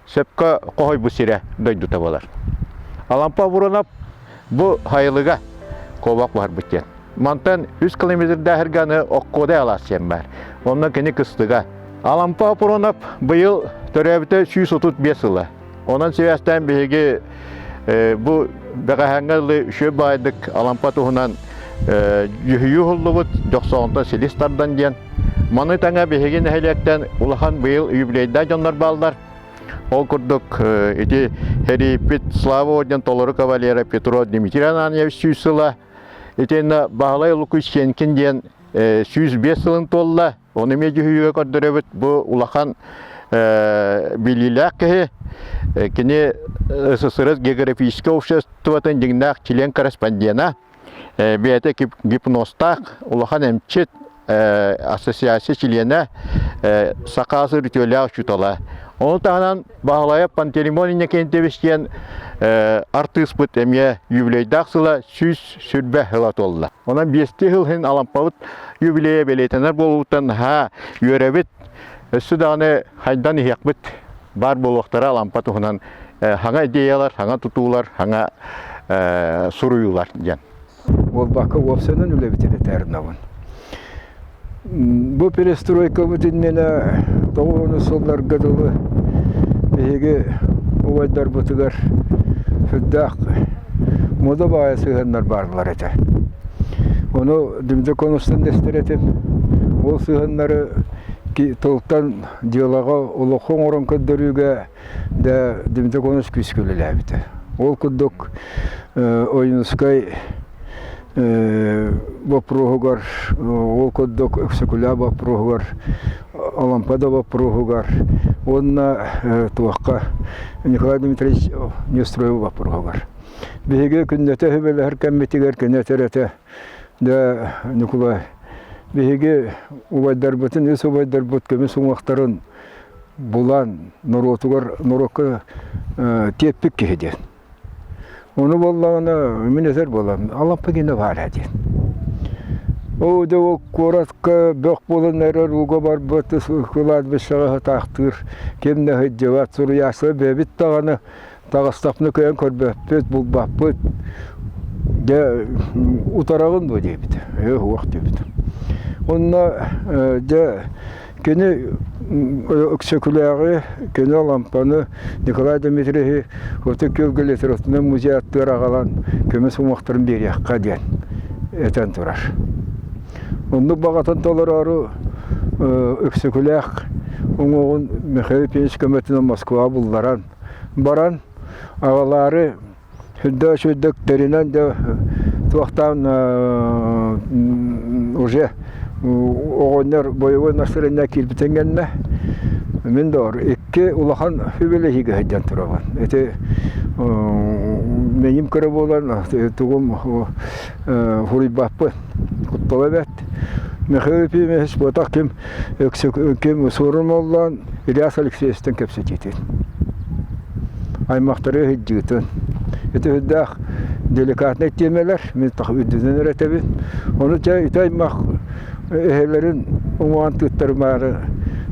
сөпкө хоһуйбут сирэ дойдута буолар. Алампа Буранап бу хайылыга куобах буһарбыт диэн. Мантан үс километрдааһырга аны Оккуодай алаас диэн баар. Онно кини кыстыга. Алампа Пуронап быйыл төрөөбүтэ 135 сыла. Онон сибээстээн биһиги бу бэҕэһээҥҥэ дылы үчүгэй баайдык Алампа туһунан дьүһүйүү уһуллубут Дьохсоҕонтон силис тардан диэн. Маны тэҥэ биһиги нэһилиэктэн улахан быйыл юбилейдаах дьоннор бааллар. Ол курдук ити хэрийпит Слава орден толору кавалера Петров Дмитрий Ананьевич сүүс сыла, итиэннэ Баһылай Лукич Сенкин диэн 105 сылын туолла. Ону эмиэ дьүһүйүүгэ көрдөрөбүт. Бу улахан билиилээх киһи. Кини СССР географическай обществотын дьиҥнээх член-корреспондена. Бэйэтэ гипнозтаах улахан эмчит, ассоциация чилиэнэ, саха ас үтүөлээх учуутала. Ону таһынан Баһылайап Пантелеймон Иннокентьевич диэн артыыспыт эмиэ юбилейдаах сыла 120 сыла туолла. Онон биэстии сыл иһин Алампабыт юбилейа бэлиэтэнэр буолуутан наһаа үөрэбит. Өссө даҕаны хайдан иһиэхпит баар буолуохтара Алампа туһунан хаҥа идеялар, хаҥа тутуулар, хаҥа суруйуулар диэн. Буолбакка уопсайынан үлэбит этэрнабын. Бу перестройкабыт иннинэ тоҕус сылларга дылы биһиги убайдарбытыгар сүрдээх мода баайа сыһыаннар бааллар этэ. Ону Дмитрий Конустан дэстэр этим. Ол сыһыаннары тылтан дьыалаҕа олоххо оҥорон көрдөрүүгэ да Дмитрий Конович күүскэ үлэлээбитэ. Ол курдук Ойуунускай боппуруоһугар, ол курдук Өксөкүлээх боппуруоһугар, Алампа да боппуруоһугар уонна туохха Николай Дмитриевич Неустроев боппуруоһугар. Биһиги күннэтэ сүбэлэһэр кэммитигэр кини этэр этэ да Ньукулай биһиги убайдарбытын, үс убайдарбыт көмүс уҥуохтарын булан норуотугар норуокка тиэппит киһи диэн. Ону буоллаҕына мин этэр буолам Алампа гина баар диэн. Оо дьэ ол куоратка бөх буолан эрэр ууга барбыт кладбищеҕа сытаахтыыр ким да сылдьыбат суруйааччылар бэйэбит даҕаны таҕыстахпына кыайан көрбөппүт, булбаппыт. Дьэ утараҕын дуо диэбит. Ээ уох диэбит. Онно дьэ кини Өксөкүлээҕи, кини Алампаны, Николай Дмитриевиһи Ытык Күөлгэ литературнай музей аттыгар аҕалан көмүс уҥуохтарын биэриэххэ диэн этэн турар. Оннук баҕатын толороору Өксөкүлээх уҥуоҕун Михаил Ефимович көмөтүнэн Москваҕа булларан баран аҕалаары сүрдээх үчүгэйдик тэринэн дьэ туохтаан уже оҕонньор боевой настроение киирбитин кэннэ мин доор икки улахан үбүлэһиигэ сылдьан турабын. Ити мэйим кыра буолан тугум хуруйбаппын куттала эбэт. Михаил Ефимович буотах ким ким суорун оллоон Ильяс Алексеевичтан кэпсэтиитин аймахтары сылдьыытын ити сүрдээх деликатнай тиэмэлэр мин үрдүнэн эрэ этэбин ону чэ ити аймах эһэлэрин уҥуоҕун тыыттарымаары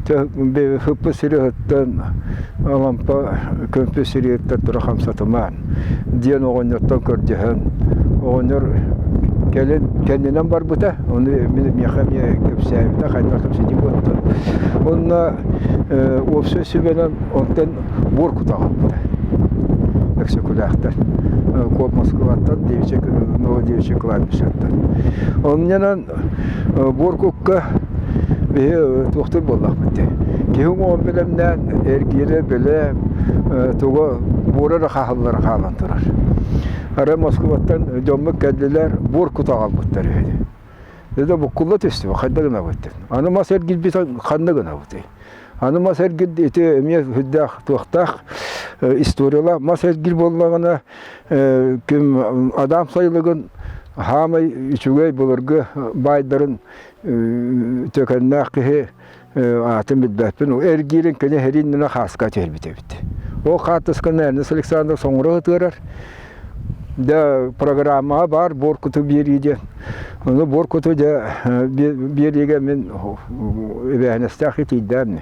Хыппыт сири ыһыттан Алампа көмпүт сириэттэн тура хамсатымаан диэн оҕонньортон көрдөһөн оҕонньор кэлин кэннинэн барбыта ону мин миэхэ эмиэ кэпсээбитэ хайдах кэпсэтии буолта онно уопсай сүбэнэн онтон буор кутаҕалбыта Өксөкүлээхтэр Куоп Москваттан Девичье Новодевичье кладбищеттан онньанан буор кукка биһи туохтур буоллахпыт дии. Киһи уҥуоҕун бэлэмнээн, эргиирэ бэлэм, туга буора эрэ хаһыллара хаалан турар. Арай Москваттан дьоммут кэллилэр, буор кута аҕалбыттар үһү. Дьэ буккулла түстүбүт, хайда гынабыт диэн. Аны мас эргийбит ханна гынабытый? Аны мас эргир ити эмиэ сүрдээх туохтаах историялаах мас эргир буоллаҕына ким Адам сайылыгын хаамай үчүгэй былыргы баайдарын төкөннөөх киһи аатын билбэппин эргиирин кини хэрииннэнэ хааска түһэрбит эбит. Ол хаартысканы Эрнест Александров соҥура ытыарар. Дьэ программаҕа баар буор куту биэрии диэн. Ону буор куту дьэ биэриигэ мин эбээһинэстээх итийдэм.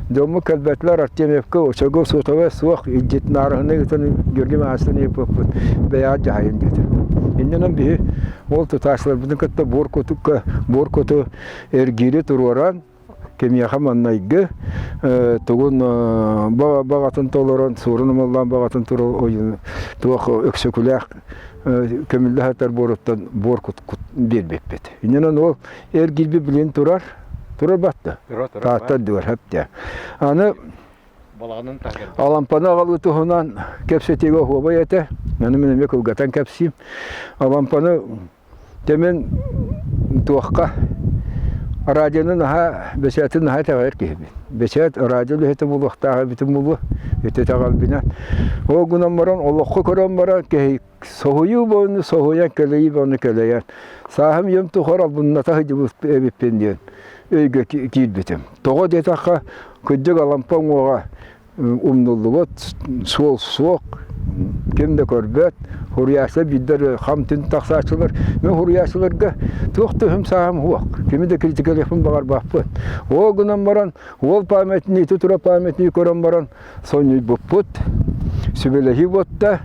Дьоммут кэлбэтилэр Артемьевка очагы сотовой суох илдьит наарыһыны ыытан Георгий Михайловичтан ыйыппыппыт бэйэҕит дьаһайын диэтэ. Иннинэн биһи ол тутааччыларбытын кытта буор кутукка буор куту эргиири туруоран кимиэхэ маннайгы тугун баҕатын толорон суорун омоллоон баҕатын туох өксөкүлээх көмүллэ сытар буоруттан буор биэрбиппит. Иннинэн ол эргийбит билин турар, турар батта. Тааттар дыгар хэптэ. Аны Алампаны аҕалыы туһунан кэпсэтиигэ оһуобай этэ. Аны мин эмиэ кылгатан кэпсиим. Алампаны Дьэ мин туохха радионы наһаа бэчээти наһаа итэҕэйэр киһибин. Бэчээт радио үлэһитэ буолуохтаах эбитим буолуо ити итэҕэлбинэн. Ол гынан баран олоххо көрөн баран киһи соһуйуу буолуну соһуйан кэлэйии буолуну кэлэйэн сааһым үйэм тухары албынната сылдьыбыт эбиппин диэн өйгө киирбитим. Тоҕо диэтэххэ кырдьык Алампа уҥуоҕа умнуллубут, суол суох, ким да көрбөт, хуруйааччылар биирдэр хам-түн тахсааччылар. Мин хуруйааччыларга туох да үһүм-сааһым суох, кими да критикалыахпын баҕарбаппын. Ол гынан баран, уол памятник, тура памятник көрөн баран сонньуйбуппут, сүбэлэһии буотта,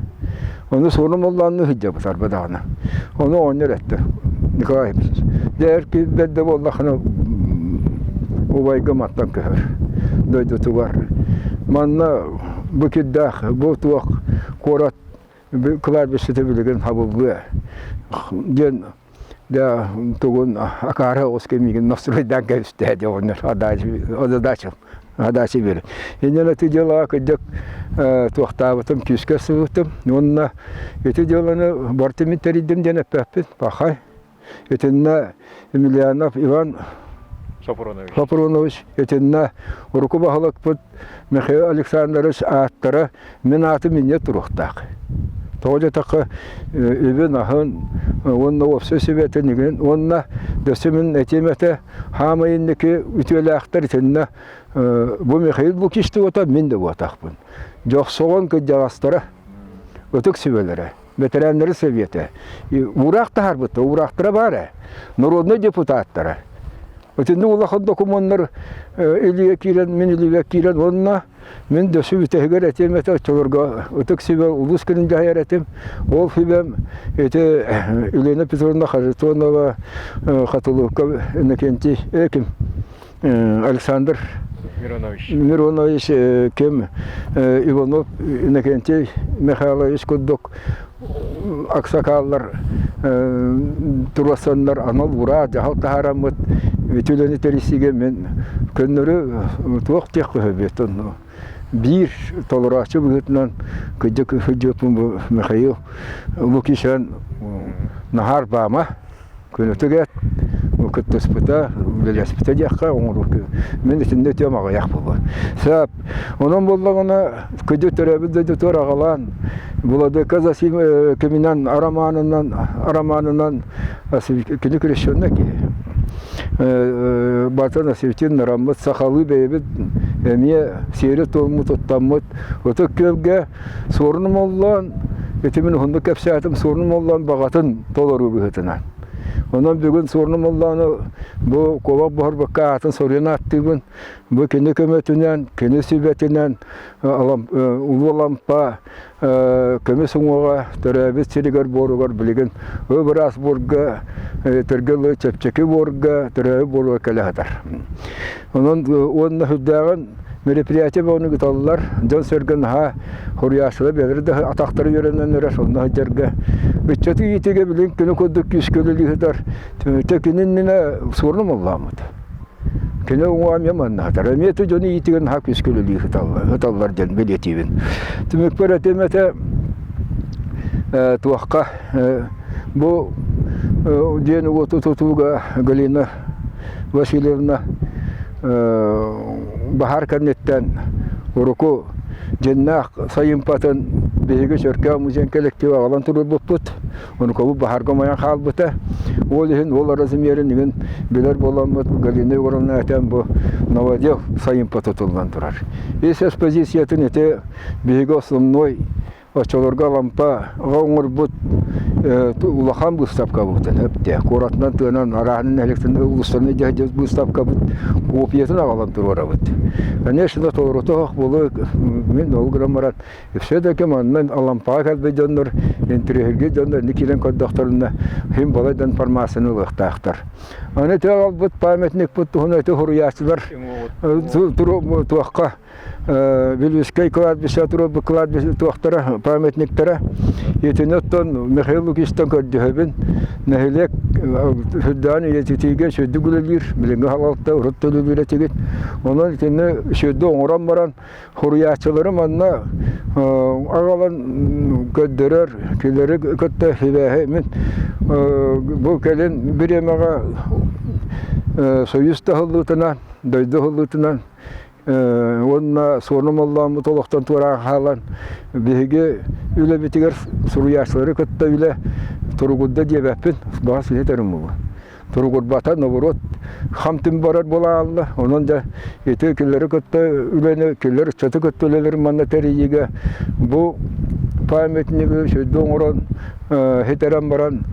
ону суорум оллоонну сылдьабыт арба даҕаны. Ону оҕонньор эттэ, Николай Ефимович, дьэ эр киһи бэрдэ буоллаххына убайга мантан көһөр дойдутугар. Манна бу кирдээх, бу туох куорат кладбищета билигин хабыллыа диэн да тугун акаары оҕус кэмигин настройдаан кэбистэ диэн оҕонньор озадачил Задача биэрэр. Инньэ ити дьыалаҕа кырдьык туохтаабытым, күүскэ ылсыбытым. Уонна ити дьыаланы барытын мин тэрийдим диэн эппэппин, пахай. Итиннэ Емельянов Иван Сопрунович. Сопрунович итиннэ урукку баһылыкпыт Михаил Александрович ааттара мин аатым инньэ туруохтаах. Тоҕо диэтэххэ үбүн-аһын уонна уопсай сүбэтин игин уонна өссө мин этиэм этэ хаамай инники үтүөлээхтэр итиннэ бу Михаил Лукич туота мин да буотахпын. Дьохсоҕон кырдьаҕастара ытык сүбэлэрэ бэтэрээннэри советэ уураах таһаарбыта уураахтара баар ээ народнай депутаттара итинник улахан докумуоннар илиигэ киирэн мин илиигэ киирэн уонна Мин дөссө бүтэһигэр этиэм этэ, оччолорго ытык сүбэ улуус күнүн дьаһайар этим. Ол сүбэм ити Елена Петровна Харитонова, Хатылыка Иннокентий, ким Александр Миронович. Миронович ким Иванов Иннокентий Михайлович курдук аксакааллар туруорсаннар анал ураа дьаһал таһаараммыт ити үлэни тэрийсиигэ мин көннөрү туох диэх көһөбүт биир толорооччу быһыытынан кырдьык сылдьыппын бу Михаил Лукичан Наһаар Баама Көнөтүгэр кыттыспыта, үлэлэспитэ диэххэ оҥоруу мин итиннэ үтүөм аҕыйах буолуо. Сөп. Онон буоллаҕына кыдьы төрөөбүт дойдутугар аҕалаан Владыка Засим киминэн арамаанынан арамаанынан кини крещенный киһи. Бартан Осетин нараммыт сахалыы бэйэбит эмиэ сиэри-туому туттаммыт Ытык Күөлгэ Суорун Омоллоон, ити мин уһуннук кэпсээтим, Суорун Омоллоон баҕатын толоруу быһыытынан. Онон бүгүн Суорун Омоллоону бу куобах буһарбакка аатын соруйан ааттыыбын. Бу кини көмөтүнэн, кини сүбэтинэн Улуу Алампа көмүс уҥуоҕа төрөөбүт сиригэр буоругар билигин ып-ыраас буорга, төргө чэпчэки буорга, төрөөбүт буоруга кэлэ сытар. Онон уонна сүрдээҕин мероприятие бөҕөнү ыыталлар, дьон-сэргэ наһаа хоруйааччылар бэйэлэрэ да атахтара үөрэнэн эрэр, онно сылдьарга. Ыччаты иитиигэ билигин күнү курдук күүскэ үлэлии сытар. Кини иннинэ суорун омоллооммут. Кини уҥуоҕа эмиэ маннаатар. Эмиэ ити дьону иитигэр наһаа күүскэ үлэлии сыталлар диэн бэлиэтиибин. Түмүкпэр этим этэ туохха бу диэн уоту тутууга Галина Васильевна баһаар кэнниттэн уруку дьиннээх сайымпатын биһиги Чөркөөх музейын коллектива аҕалан туруорбуппут. Онукобут баһаарга умайан хаалбыта. Ол иһин ол размерин игин билэр буоламмыт Галина Егоровна этэн бу новодел сайымпа тутуллан турар. Ис экспозициятын ити биһиги основной оччолорго Алампа оҥорбут улахан быыстапкабыт өптө куоратынан тыанан арааһын нэһиликтэн улуустарынан дьаһдьа быыстапкабыт копиятын аҕалан туруорабыт. Конечно, толорута суох буолуо мин ол гынан баран Все-таки манна Алампаҕа кэлбит дьоннор, интэриэһиргиир дьоннор инник киирэн көрдөхтөрүнэ, иһин балай да информацияны ылыахтаахтар. Аны ити аҕалбыт памятникпыт туһунан ити суруйааччылар туохха Вилюйскай кладбище туруорбут кладбище туохтара памятниктара итини оттон Михаил Лукичтан көрдөһөбүн нэһилиэк сүрдээн үйэтитиигэ сүрдүк үлэлиир билиҥҥи салалта урут да үлэлиир этигит онон итини сүрдү оҥорон баран Суруйааччылары манна аҕалан көрдөрөр, кинилэри кытта сибээһи мин бу кэлин бириэмэҕэ Союз таһыллыытынан, дойду ыһыллыытынан уонна суону моллооммут олохтон туораан хаалан биһиги үлэбитигэр суруйааччылары кытта үлэ туругурда диэбэппин, баҕас киһи этэрим буолуо. туругурбата норуот хам-түм барар буолаалла. Онон да ити кинилэри кытта үлэни, кинилэр ыччаты кытта үлэлэрин манна тэрийиигэ бу памятнигы сүрдү оҥорон хитэрэн баран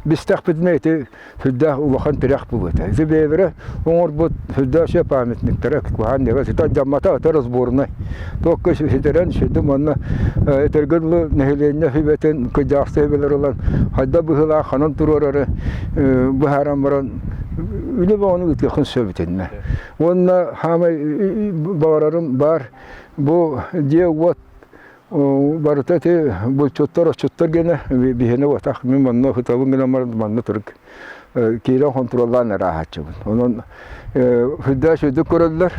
бистэхпитинэ ити сүрдээх улахан тирэх буолуо этэ. Ити бэйэлэрэ оҥорбут сүрдээх үчүгэй памятниктара куһаҕан диэбэт. Ити алдьаммата, ити разборнай. Туохха ситэрэн сүрдүм уонна этэргэ дылы нэһилиэнньэ сүбэтин кыдьаахсы сүбэлэр ылан хайдах быһыылаах ханан туруорары быһааран баран үлэ бөҕөнү ыытыаххын сөп итиннэ. Уонна хаамай баҕарарым баар бу дьиэ-уот барыта ити булчуттар, отчуттар гэнэ биһиэнэ уотах мин манна ытабын гынан баран манна турук киирэн хонтуруоллаан эрэ ааһааччыбын. Онон сүрдээх үчүгэйдик көрөллөр,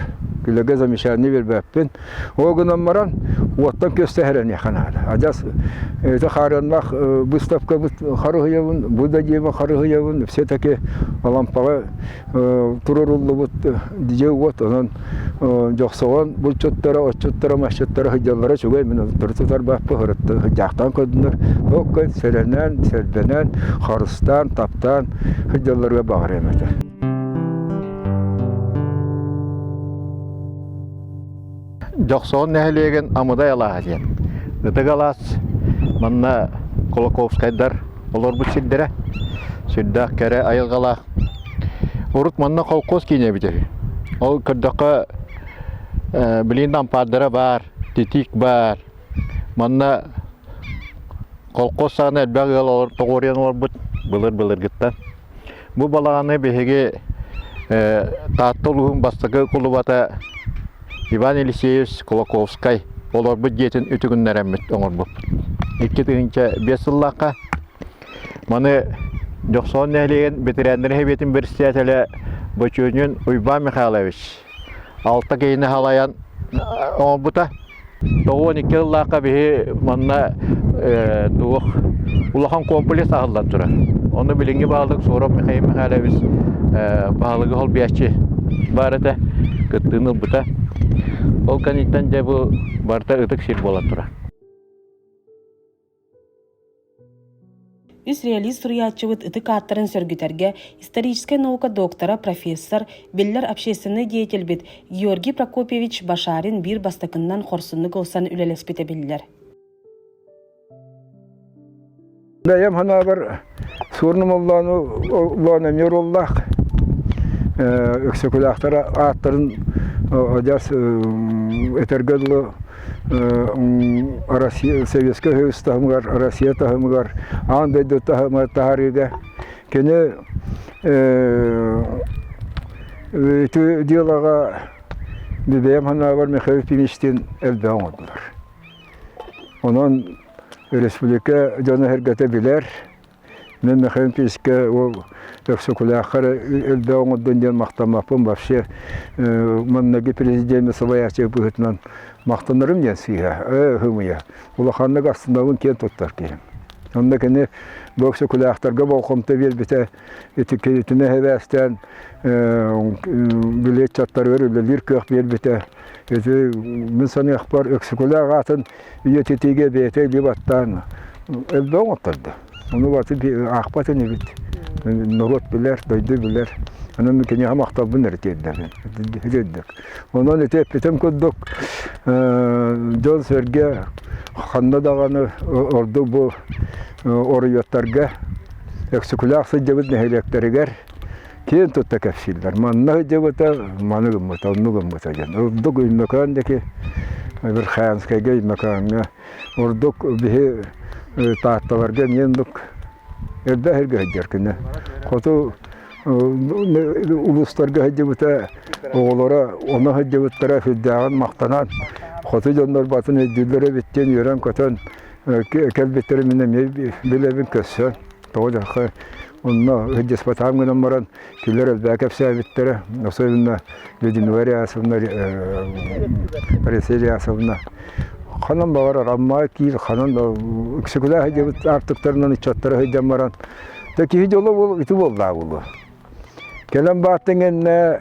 күлэгэ замечание биэрбэппин. Ол гынан баран уоттан күөстэ эрэниэххэ наада. Адьас ити хаарыаннаах выставкабыт харыһыйабын, бу да дьиэбин харыһыйабын, все-таки Алампаҕа туруоруллубут дьиэ-уот, онон Дьохсоҕон булчуттара, отчуттара, масчыттара сылдьаллара үчүгэй, мин отуттары тутарбаппын, сылдьаахтаан көрдүнэр. Ол сэрэнэн, сэрбэнэн, харыстаан, таптаан сылдьалларыгар баҕарыам этэ. Дьохсоҕон нэһилиэгин Амыдай алааһа диэн. Ытык алаас манна Кулаковскайдар олорбут сирдэрэ. Сүрдээх кэрэ айылҕалаах. Урут манна холкуос киинэ эбитэ үһү. Ол көрдөххө, билигин да ампаардара баар, титиик баар. Манна холкуос саҕана элбэх ыал тоҕуоруйан олорбут былыр-былыргыттан. Бу балаҕаны биһиги Таатта улууһун бастакы кулубата Иван Елисеевич Кулаковскай олорбут дьиэтин үтүгүннэрэммит оҥорбуппут. 2005 сыллаахха маны Дьохсоон нэһилиэгин бэтэрээннэрин сэбиэтин председателэ Бочуонньун Уйбаан Михайлович алта киһини халайан оҥорбута. 92 сыллаахха биһи манна туох улахан комплекс аһыллан турар. Ону билиҥҥи баһылык Суоров Михаил Михайлович баһылыгы холбуйааччы баар этэ, кыттыыны ылбыта. Ол кэнниттэн дьэ бу барыта ытык сир буолан турар. Үс реалист суруйааччыбыт ытык ааттарын сөргүтэргэ историческай наука доктора, профессор, биллэр общественнай деятельбит Георгий Прокопьевич Башарин биир бастакыннан хорсуннук ылсан үлэлэспитэ биллэр. Бэйэм санаабар Суорун Омоллоону эмиэ оруоллаах. Өксөкүлээхтэр ааттарын адьас этэргэ дылы Россия Советскай Союз таһымыгар, Россия таһымыгар, аан дойду таһымыгар таһаарыыга кини ити дьыалаҕа бэйэм санаабар Михаил Ефимовичтыын элбэҕи оҥордулар. Онон республика дьоно-сэргэтэ билэр. Мен Михаил Ефимовичка ол Өксөкүлээххэ эрэ элбэҕи оҥордун диэн махтаммаппын вообще манныгы президент салайааччы быһыытынан махтанарым диэн сыыһа, һымыйа. Улаханнык астынабын киэн туттар киһим. Онно кини бу Өксөкүлээхтэргэ болҕомто биэрбитэ ити кинитинэ эбээстээн били ыччаттарыгар үлэлиир кыах биэрбитэ. Ити мин саныахпар Өксөкүлээх аатын үйэтитиигэ бэйэтэ илии баттаан элбэх оҥоттордо. Ону баты аахпат инибит. Норуот билэр, дойду билэр. Онон киниэхэ махталбын эрэ тиэрдэбин. Тиэрдик. Онон ити эппитим курдук дьон-сэргэ ханна даҕаны ордук бу оройуоттарга Өксөкүлээх сылдьыбыт нэһилиэктэригэр киэн тутта кэпсииллэр. Манна сылдьыбыта, маны гыммыта, онну гыммыта диэн. Ордук Өймөкөөн диэки Верхоянскайга, Өймөкөөҥҥө ордук биһи Таатталарга эмиэ оннук элбэх сиргэ сылдьар күнэ. Хоту улуустарга сылдьыбыта оҕолоро ону сылдьыбыттара сүрдээҕин махтанан хоту дьоннор батын өйдүүллэр эбит диэн үөрэн-көтөн кэлбиттэрин мин эмиэ билэбин көрсөн тоҕо диэххэ онно сылдьыспатаҕым гынан баран кинилэр элбэҕи кэпсээбиттэрэ особенно Людмила Рясовна Раиса Рясовна ханан баҕарар Аммаҕа киир ханан да үксүкүлээх сылдьыбыт аартыктарынан ыччаттара сылдьан баран да киһи дьоло буол ити буоллаа буолуо Кэлэн бааттыҥ иннэ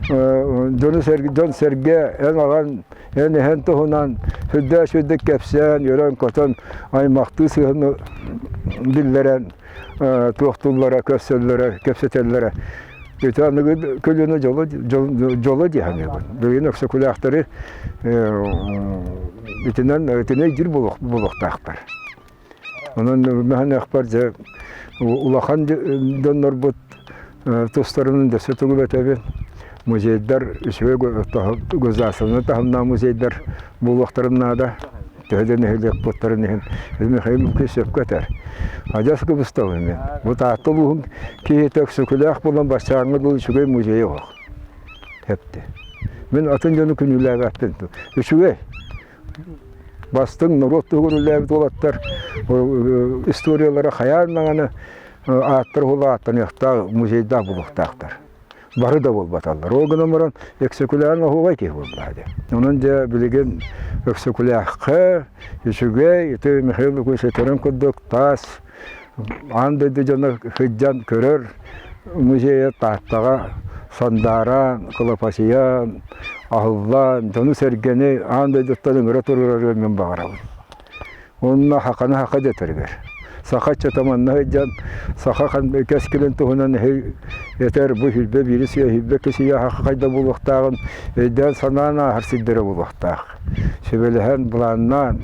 дьон-сэргэ эн аҕан, эн эһэн туһунан сүрдээх үчүгэйдик кэпсээн, үөрэн-көтөн, аймахтыы сыһыаны биллэрэн туохтууллара, көрсөллөрө, кэпсэтэллэрэ. Ити аныгы көлүөнэ дьоло, дьоло дии саныыбын. Билигин өксөкүлээхтэри итинэн итини өйдүүр буолуохтаахтар. Онон мэһэнэхпэр дьэ улахан дьоннорбут тустарынан дөссө тугу этэбин. Музейдар үчүгэй государственнай таһымнаах музейдар буолуохтарын наада. Төһө да нэһилиэк буоттарын иһин Михаил Лукич сөпкө этэр. Адьас кыбыстабын мин. Бу Таатта улууһун киһитэ өксөкүлээх буолан баччааҥҥа дылы үчүгэй музейа суох. Эпти. Мин атын дьону күнүүлээбэппин. Үчүгэй. Бастыҥ норуот туһугар үлэлээбит уолаттар историялара хайаан даҕаны ааттар уһула ааттаныахтаах, музейдаах буолуохтаахтар. Бары да буолбаталлар. Ол гынан баран Өксөкүлээҕин оһуобай киһи буоллаҕа дии. Онон дьэ билигин Өксөкүлээххэ үчүгэй, ити Михаил Лукич этэрин курдук таас Аан дойду дьоно сылдьан көрөр музейа Тааттаҕа сандааран, кылапачыйан, аһыллан, дьону-сэргэни аан дойдуттан ыҥыра турарыгар мин баҕарабын. Уонна саханы саха дэтэригэр. Саха ыччата манна сылдьан саха кэскилин туһунан этэр бу сүүрбэ биирис үйэ, сүүрбэ иккис үйэ саха хайда буолуохтааҕын өйдөөн-санаан ааһар сирдэрэ буолуохтаах. Сүбэлэһэн, былааннаан,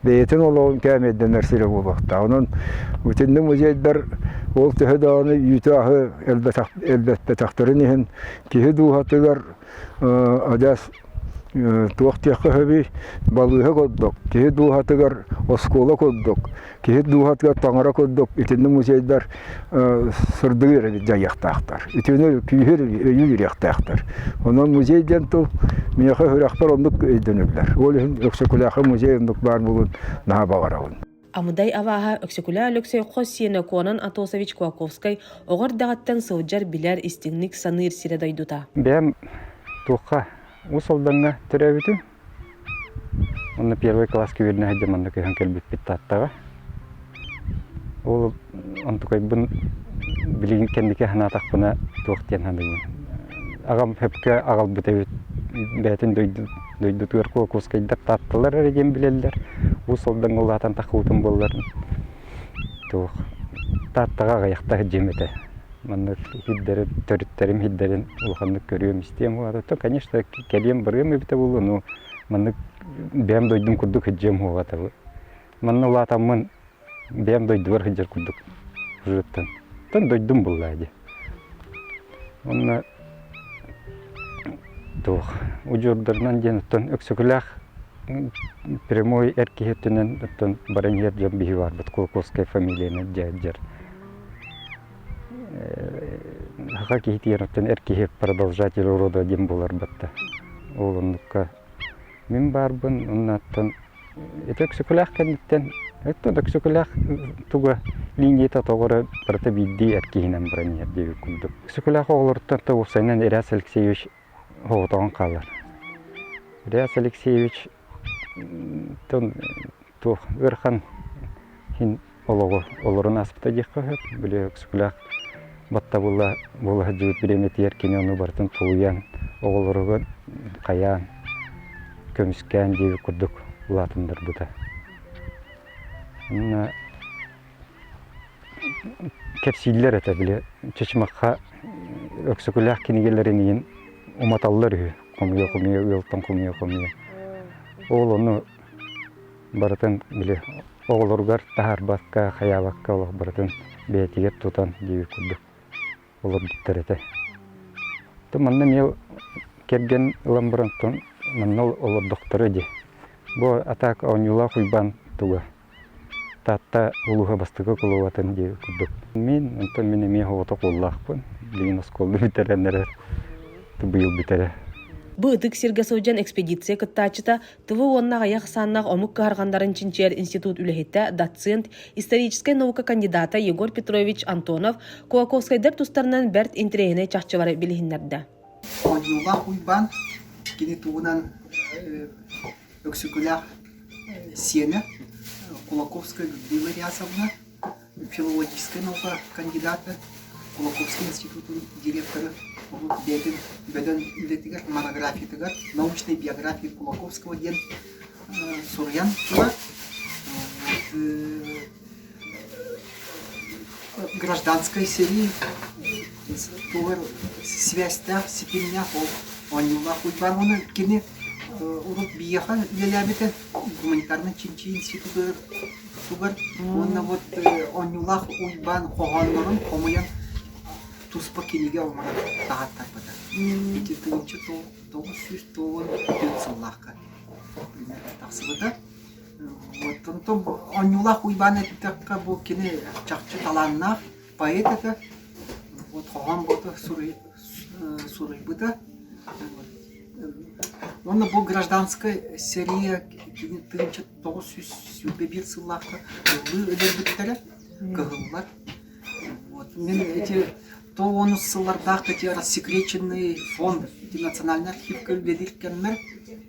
бэйэтин олоҕун кээмэйдэнэр сирэ буолуохтаах. Онон итинник музейдар ол төһө даҕаны үүтү-аһы элбэппэтэхтэрин иһин киһи дууһатыгар адьас туох диэххэ сөбүй балыыһа курдук, киһи дууһатыгар оскуола курдук, киһи дууһатыгар таҥара курдук итинник музейдар сырдыгы эрэ дьайыахтаахтар, үтүөнү күүһү өйүү биэриэхтээхтэр. Онон музей диэн тыл миэхэ сүрэхпэр оннук өйдөнүллэр. Ол иһин Өксөкүлээххэ музей оннук баар буолуон наһаа баҕарабын. Амыдай абааһа Өксөкүлээх Өлөксөй хос сиэнэ Куонан Атосович Кулаковскай оҕо эрдэҕиттэн сылдьар, билэр, истиҥник саныыр сирэ-дойдута. Бэйэм туохха Уус Алдаҥҥа төрөөбүтүм. Онно первый класска үөрэнэ сылдьан манна көһөн кэлбиппит Тааттаҕа. Ол онтукайбын билигин кэнники санаатахпына туох диэн саныыбын. Аҕам сөпкө аҕалбыт эбит. Бэйэтин дойдутугар Кулаковскайдар Таатталар эрэ диэн билэллэр. Уус Алдаҥҥа улаатан таххыбытым буоллар туох Тааттаҕа аҕыйахта сылдьыам этэ. Маннык иһирдэрин, төрүттэрим иһирдэрин улаханнык көрүөм-истиэм буолла. Конечно, кэлиэм барыам эбитэ буолуо, но маннык бэйэм дойдум курдук сылдьыам суоҕа этэ. Манна улаатаммын. Бэйэм дойдубар сылдьар курдук ужуттан. Тон дойдум буллаа дии. Уонна туох удьуордарынан диэн оттон Өксөкүлээх прямой эр киһи өттүнэн оттон баран иһэр дьон биһи баарбыт Кулаковскай фамилияны дьэ Саха киһитигэр оттон эр киһи продолжатель рода диэн буолар батта. Ол оннукка мин баарбын уонна оттон ити Өксөкүлээх кэнниттэн оттон Өксөкүлээх туга линията тоҕо эрэ барыта биирдии эр киһинэн баран иһэр диэбит курдук. Өксөкүлээх оҕолоруттан да уопсайынан Реас Алексеевич оҕотоҕун хаалар. Реас Алексеевич туох ыарахан иһин олоҕу олорон ааспыта диэххэ сөп. Били Өксөкүлээх баттабыла буола сылдьыбыт бириэмэтигэр кини ону барытын тулуйан, оҕолоругар хайаан, көмүскээн диэбит курдук улаатыннарбыта. Уонна кэпсииллэр этэ били Чычымахха Өксөкүлээх кинигэлэрин иһин уматаллар үһү хомуйа-хомуйа ыалтан хомуйа-хомуйа. Ол ону барытын били оҕолоругар таһаарбакка, хайаабакка олох барытын бэйэтигэр тутан диэбит курдук олорбуттар этэ. То манна эмиэ кэргэн ылан баран манна олордохторо дии. Бу атаак оонньуулаах Уйбаан туга Таатта улууһа бастакы кулубатын диэбит курдук. Мин онтон мин эмиэ оҕото уоллаахпын. Билигин оскуола бүтэрэн эрэр. Быйыл бүтэрэ. Бу ытык сиргэ сылдьан экспедиция кыттааччыта ТВ уонна аҕыйах ахсааннаах омук кыһарҕаннарын чинчийэр институт үлэһитэ, доцент, историческай наука кандидата Егор Петрович Антонов Кулаковскайдар тустарынан бэрт интэриэһинэй чахчылары билиһиннэрдэ. Оонньуулаах Уйбаан кини тугунан Өксөкүлээх сиэнэ Кулаковская Людмила Рясовна, филологическай наука кандидата, Кулаковскай институтун директора, урут бэйэтин бөдөҥ үлэтигэр, монографиятыгар «Научной биографии Кулаковского» диэн суруйан турар. Гражданскай сэрии тугар связьтаах, ситимнээх ол оонньуулаах Уйбаан уонна кини урут биһиэхэ үлэлээбитэ гуманитарнай чинчийии институтугар уонна вот оонньуулаах Уйбаан хоһооннорун хомуйан туспа кинигэ оҥорон таһааттарбыта. Ити 1994 сыллаахха тахсыбыта. Вот онтон Оонньуулаах Уйбаан эттэххэ бу кини чахчы талааннаах поэт этэ. Вот хоһоон буота суруйбута. Уонна бу гражданскай сэрии кини 1921 сыллаахха ыллыы өлөрбүттэрэ, кыһыллар. Вот мин эти тоҕус сыллардаах эти рассекреченный фонд ити национальный архивка үлэлиир кэммэр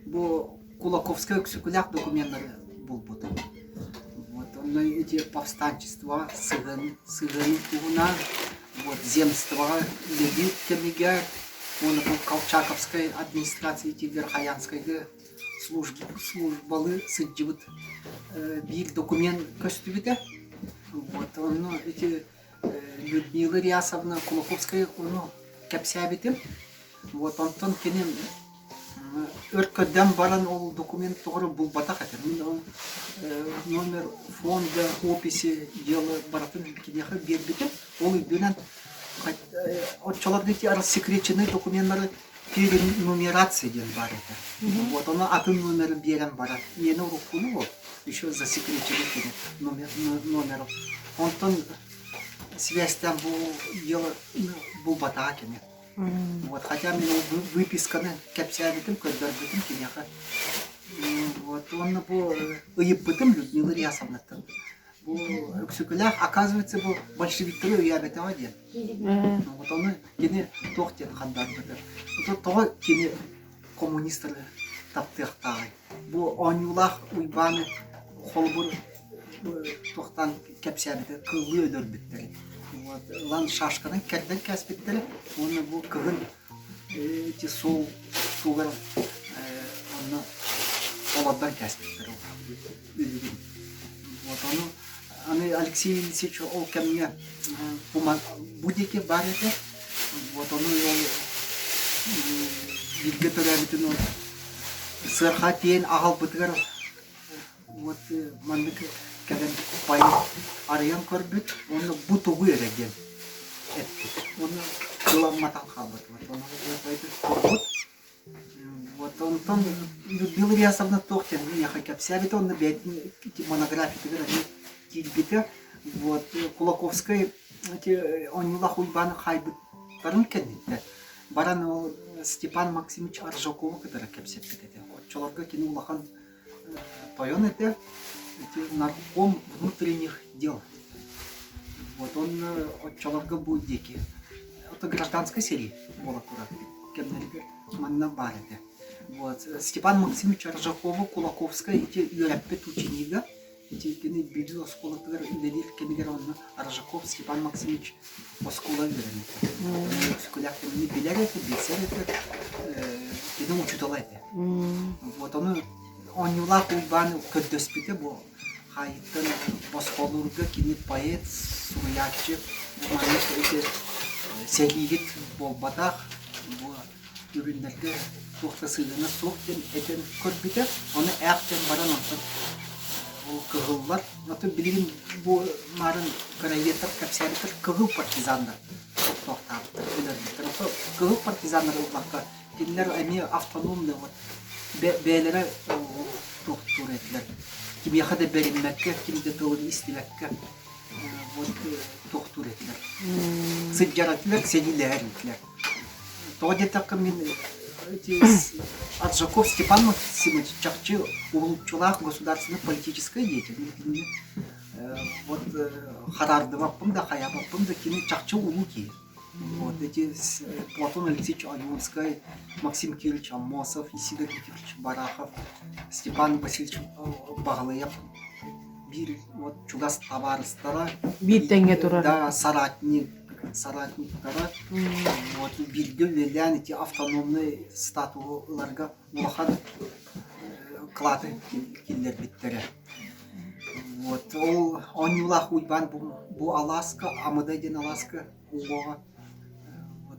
бу Кулаковскай Өксөкүлээх докуменнары булбутум. Вот, онно эти повстанчество сыһыан, сыһыанын туһунан, вот, земствоҕа үлэлиир кэмигэр, уонна бу Колчаковскай администрация ити Верхоянскайга службалыы сылдьыбыт биир документ көстүбүтэ. Вот, онно ити Людмила Рясовна Кулаковская ону кэпсээбитим. Вот онтон кини өр көрдөөн баран ол документ тоҕо эрэ булбатах этэ. Мин ол номер фонда, описи дела барытын киниэхэ биэрбитим. Ол үрдүнэн оччолорго ити рассекреченный докуменнары перенумерация диэн баар этэ. Вот ону атын номеры биэрэн баран, миэнэ уруккуну ол еще засекреченный номер, номер. Онтон связьтан бу дело булбатаҕа кини. Вот, хотя мин ол выписканы кэпсээбитим, көрдөрбүтүм киниэхэ. Вот, уонна бу ыйыппытым Людмила Рясовнаттан. Бу Өксөкүлээх, оказывается, бу большевиктары өйөөбөтөҕө диэн. Вот ону кини туох диэн хандарбыта. Тоҕо кини коммунистары таптыахтааҕый? Бу оонньуулаах Уйбааны холобур туохтаан кэпсээбитэ кыллыы өлөрбүттэрэ. Вот ылан шашканан кэрдэн кээспиттэрэ уонна бу кыһын ити суол суолар онно олордон кээспиттэр өлүгүн. Вот ону аны Алексей Елисеевич ол кэмҥэ бу диэки баар этэ. Вот ону ол бииргэ төрөөбүтүн ол сыарҕа тиэйэн аҕалбытыгар Вот маннык кэлэн поэт арыйан көрбүт уонна бу тугу эрэ диэн эппит. Уонна тыламматан хаалбыт. Вот ону поэт турбут. Вот онтон Людмила Ильясовна туох диэн миэхэ кэпсээбитэ уонна бэйэтин монографиятыгар эмиэ киирбитэ. Вот Кулаковскай ити Онньулах Уйбааны хаайбыттарын кэнниттэн баран ол Степан Максимович Аржакову кытары кэпсэппит этэ. Оччолорго кини улахан тойон этэ, ити нарком внутренних дел. Вот он оччолорго бу диэки это гражданская сэрии буола турар кэмнэригэр манна баар этэ. Вот Степан Максимович Аржакову Кулаковскай ити үөрэппит ученига Ити кини Бүлүү оскуолатыгар үлэлиир кэмигэр онно Аржаков Степан Максимович оскуола үөрэммитэ. Өксөкүлээх кинини билэр этэ, билсэр этэ, кини учуутала этэ. Вот ону оонньуулаах Уйбаан көрдөспүтэ бу хаайыттан босхолуурга кини поэт, суруйааччы, бу маннык ити сэрииһит буолбатах, бу Үрүҥнэргэ туох да сыһыана суох диэн этэн көрбүтэ. Ону ээх диэн баран онтон ол кыһыллар, атын билигин бу маарын краеведтар кэпсээбиттэр кыһыл партизаннар тохтоохтообуттар, өлөрбүттэр. Ото кыһыл партизаннары ылбакка кинилэр эмиэ автономный вот бэйэлэрэ туохтуур этилэр. Кимиэхэ да бэриммэккэ, ким да тылын истибэккэ вот туохтуур этилэр. Сылдьар этилэр, сэриилэһэр этилэр. Тоҕо диэтэххэ мин ити Аржаков Степан Максимович чахчы уһулуччулаах государственный политическай деятель. Мин кинини вот хараардыбаппын да, хайаабаппын да, кини чахчы улуу киһи. Вот эти Платон Алексеевич Ойунскай, Максим Кириллович Аммосов, Исидор Никифорович Барахов, Степан Васильевич Баҕалыйап биир вот чугас табаарыстара, Биир тэҥҥэ турар. да, соратник соратниктара вот бииргэ үлэлээн ити автономнай статуһу ыларга улахан кылааты киллэрбиттэрэ. Вот ол оонньуулаах Уйбаан бу, бу алааска Амыдай диэн алааска уҥуоҕа вот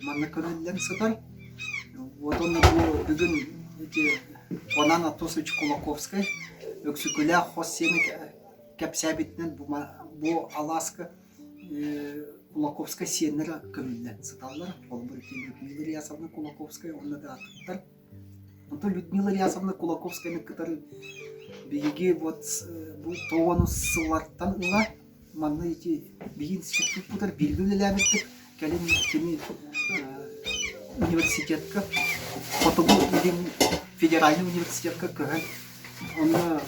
манна көрүллэн сытар. Вот онно бу бүгүн ити Конан Атосович Кулаковскай Өксөкүлээх хос сиэнэ кэпсээбитинэн бу, бу алааска Кулаковскай сиэннэрэ көмүллэн сыталлар. Холобур, ити Людмила Ильясовна Кулаковская уонна да атыттар. Онтон Людмила Ильясовна Кулаковскаяны кытары биһиги вот бу тоҕонус сыллартан ыла манна ити биһиги институппутар бииргэ үлэлээбиппит. Кэлин кини университетка Хотугу Илин федеральный университетка көһөн онно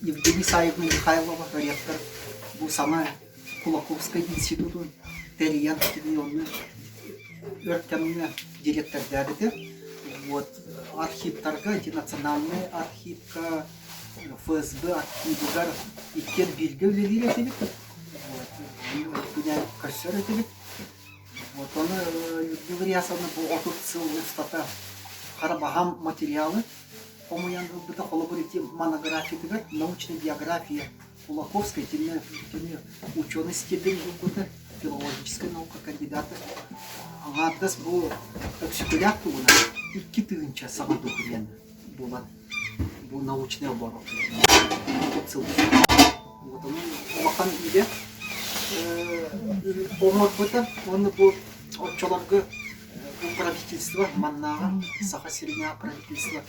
Евгений Саевна Михайлова ректор бу саҥа Кулаковскай институтун тэрийэн кини онно өр кэмҥэ директордаабыта. Вот архивтарга, ити национальнай архивка, ФСБ архивыгар иккиэн бииргэ үлэлиир этибит. Вот, күнэ көрсөр этибит. Вот ону Людмила Ильясовна бу 30 сыл устата хара баһаам материалы хомуйан ылбыта холобур ити монографиятыгар научная биография Кулаковскай итиннэ кини ученый степень ылбыта филологическай наука кандидата аҥаардас бу Өксөкүлээх туһунан 2000 саҥа документ буолан бу научный оборот сыл вот онон улахан үлэ оҥорбута уонна бу оччолорго бу правительство маннааҕы Саха сиринээҕи правительство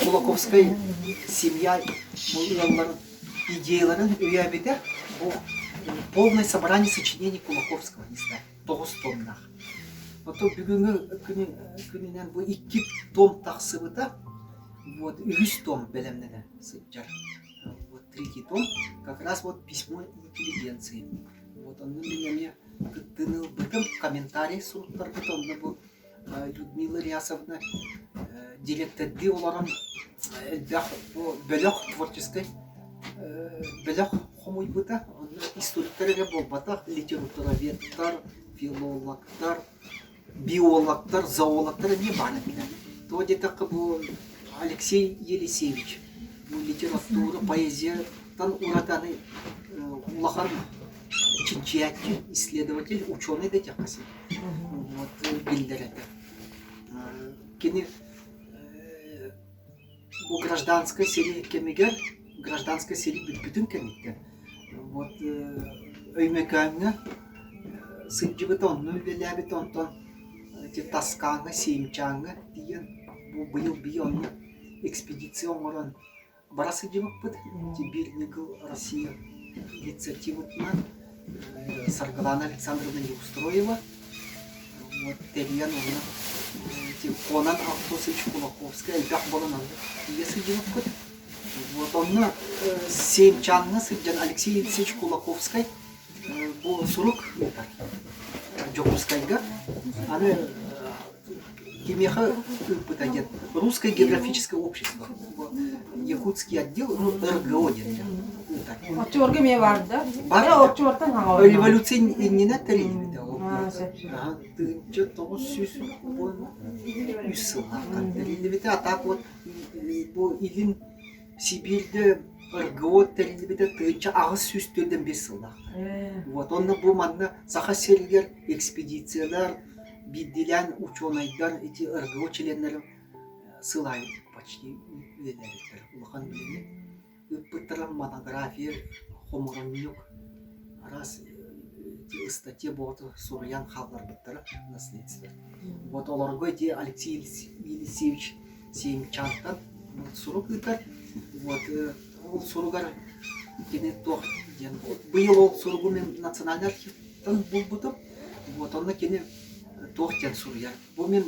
Кулаковскай семья бу ыалларын идеяларын өйөөбүтэ бу полное собрание сочинений Кулаковского не знаю тоҕус томнаах. Ото бүгүҥҥү күнүнэн бу икки том тахсыбыта вот үһүс том бэлэмнэнэ сылдьар. Вот третий том как раз вот письмо интеллигенции. Вот онно мин эмиэ кыттыыны ылбытым, комментарий суруттарбыт онно бу Людмила Рясовна дириэктэрдии олорон элбэх бу бөлөх творческай бөлөх хомуйбута. Онно историктар эрэ буолбатах, литературоведтар, филологтар, биологтар, зоологтар эмиэ баар этилэр. Тоҕо диэтэххэ бу Алексей Елисеевич бу литература, поэзияттан ураты аны улахан чинчийээччи, исследователь, ученый да диэххэ сөп. Вот биллэр этэ. Кини. Бу гражданскай сэрии кэмигэр, гражданскай сэрии бүппүтүн кэнниттэн, вот Өймөкөөҥҥө сылдьыбыта, онно үлэлээбитэ, онтон ити Таскааҥҥа, Сеймчааҥҥа тиийэн бу быйыл бии онно экспедиция оҥорон бара сылдьыбыппыт. Ити биир ньыгыл Россия инициативатынан Саргылана Александровна Неустроева вот тэрийэн онно ити Конан Антосович Кулаковскай элбэх буолан онно тиийэ сылдьыбыппыт. Вот онно Сеймчааҥҥа сылдьан Алексей Елисеевич Кулаковскай бу сурук ыытар Дьокуускайга. Аны кимиэхэ ыыппыта диэн Русское географическое общество Якутский отдел ну РГО диэн ыытар. Оччолорго эмиэ баар да? Бар. Оччолортон хаҥалар. Революция иннинэ тэриллибитэ. 1913 сыллаахтан тэриллибитэ. А так вот бу Илин Сибииргэ РГО тэриллибитэ 1845 сыллаахтар. Вот онно бу манна Саха сиригэр экспедициялар биирдиилээн учуонайдар ити РГО чилиэннэрин сыл аайы почти үлэлээбиттэр улахан үлэни ыыппыттара монография хомуурунньук араас ити ыстатыйа буолта суруйан хаалларбыттара наследство вот олорго ити Алексей Елисеевич Сеймчантан сурук ыытар вот ол суругар кини туох диэн быйыл ол суругу мин национальный архивтан булбутум вот онно кини туох диэн суруйар бу мин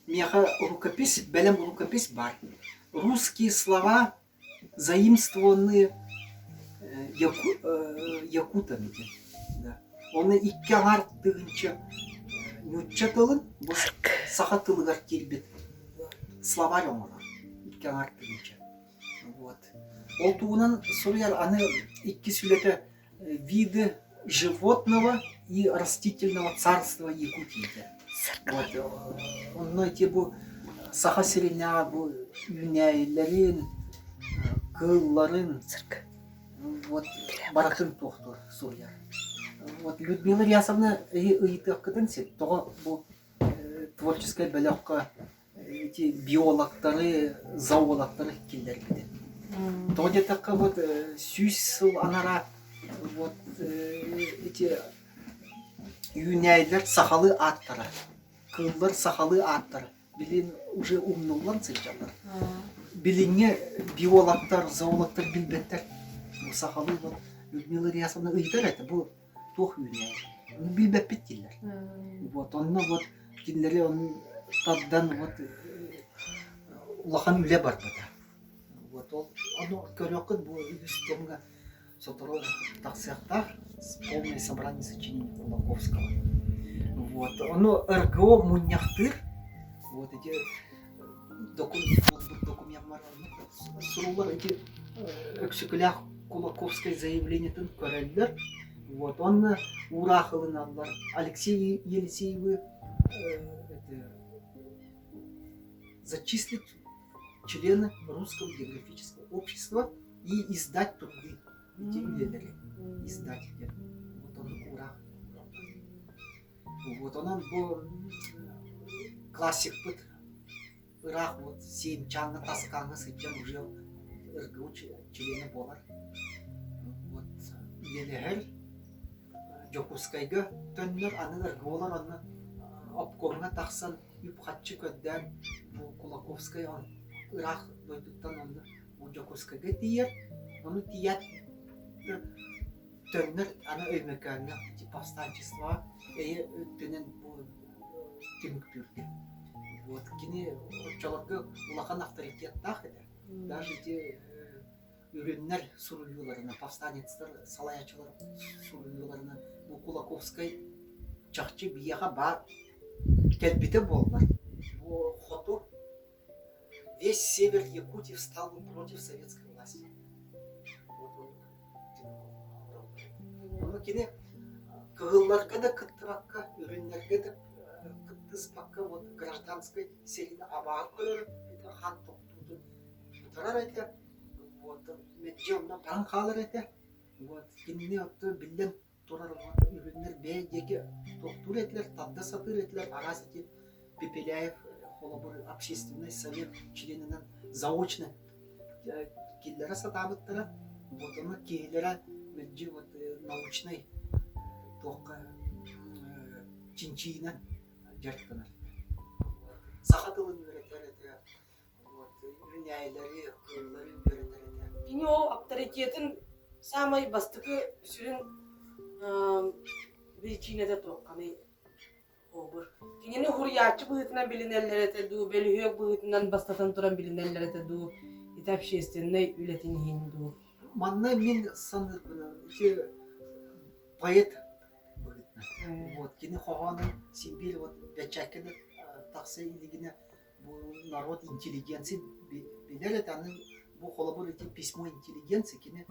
миэхэ рукопись бэлэм рукопись баар русские слова заимствованные якутами диэн да оны икки аҥаар тыһыынча нуучча тылын бу саха тылыгар киирбит словарь оҥорор икки аҥаар тыһыынча Вот. Ол туһунан суруйар аны иккис үлэтэ «Виды животного и растительного царства Якутии» Вот. Онно ити бу Саха сиринээҕи бу үүнээйилэрин, кыылларын вот барытын туохтуур суруйар. Вот Людмила Рясовна ыйытыаххытын син тоҕо бу творческай бөлөххө ити биологтары, зоологтары киллэрбитэ. Тоҕо диэтэххэ вот сүүс сыл анараа вот ити үүнээйилэр сахалыы ааттара, кыыллар сахалыы ааттара билин уже умнуллан сылдьаллар. Билиҥҥи биологтар, зоологтар билбэттэр. Бу сахалыы вот Людмила Рясовна ыйытар этэ бу туох үүнээйи билбэппит дииллэр. Вот онно вот кинилэри он тардан вот улахан үлэ барбыта. Вот ол ону көрүөххүт бу үгүс томҥа сотору тахсыахтаах полное собрание сочинений Кулаковского. Вот ону РГО мунньахтыыр. Вот эти документ суруллар ити Өксөкүлээх Кулаковскай заявлениетын көрөллөр. Вот онно уураах ылыналлар. Алексей Елисеевы зачислить члены Русского географического общества и издать труды ити үлэлэри издать диэн. Вот оннук уураах Вот онон бу классикпыт ыраах вот Сеймчааҥҥа Таскааҥҥа сылдьан уже РГУ чилиэнэ буолар. Вот үлэлэһэр Дьокуускайга төннөр аны РГУлар онно обкомҥа тахсан үп-харчы көрдөөн бу Кулаковскай ыраах дойдуттан онно бу Дьокуускайга тиийэр. Ону тиийээт төннөр аны Өймөкөөҥҥө повстанчествоҕа эйэ өттүнэн бу түмүктүүргэ. Вот кини оччолорго улахан авторитеттаах этэ. Даже ити үрүҥнэр суруйууларынан, повстанецтар салайааччылар суруйууларынан бу Кулаковскай чахчы биһиэхэ баар кэлбитэ буоллар, бу хоту Весь север Якутии встал бы против советской власти. Ону кини кыһылларга да кыттыбакка, үрүҥнэргэ да кыттыспакка вот гражданскай сэриини абааһы көрөр этэ, хаан тохтуутун утарар этэ. Вот мэлдьи онно баран хаалар этэ. Вот кинини оттон биллэн турар үрүҥнэр бэйэ диэки тохтуур этилэр, тарда сатыыр этилэр, араас ити Пепеляев холобур общественный совет членинэн заочно. киллэрэ сатаабыттара. Вот ону киһилэрэ мэлдьи вот научнай туохха чинчиинэн дьарыктанар. Саха тылын үөрэтэр этэ, вот үүнээйилэри, кыыллары үөрэтэр этэ. Кини ол авторитетын саамай бастакы сүрүн биричиинэтэ туохханый? Холобур, кинини уһуруйааччы быһыытынан билинэллэр этэ дуу, бөлүһүөк быһыытынан бастатан туран билинэллэр этэ дуу, ити общественнай үлэтин иһин дуу? Манна мин саныырбынан ити поэт быһыытынан. Вот кини хоһоонун син биир вот бэчээккэ да тахса илигинэ бу народ интеллигенции билэр этэ аны бу холобур ити письмо интеллигенции кини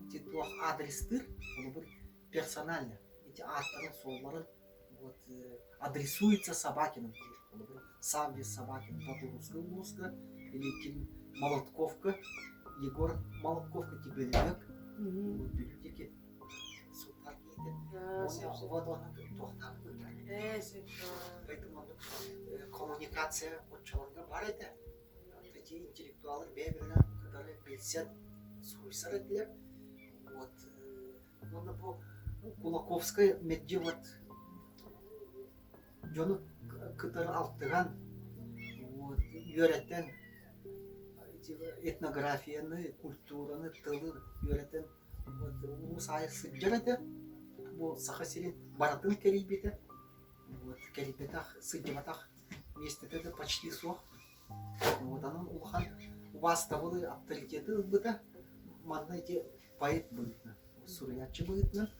ити туох адрестыыр холобур персонально ити ааттарын-суолларын вот адресуется Собакиным диир холобур Савве Собакин Татурускай улууска или ким Молотковка Егор Молотковка Тибелевек Бүлүү диэки сутар киһитэ вот ону туохтаах Поэтому оннук коммуникация оччолорго бар этэ эти интеллектуаллар бэйэ-бэйэлэрин кытары билсэн суруйсар этилэр вот Уонна бу Кулаковскай мэлдьи вот дьону кытары алтыһан, вот, үөрэтэн, этнографияны, культураны, тылы үөрэтэн вот, улуус аайы сылдьар этэ. Бу Саха сирин барытын кэрийбитэ. Вот, кэрийбэтэх, сылдьыбатах миэстэтэ да почти суох. Вот, онон улахан убаастабылы, авторитеты ылбыта. Манна ити поэт быһыытынан, суруйааччы быһыытынан.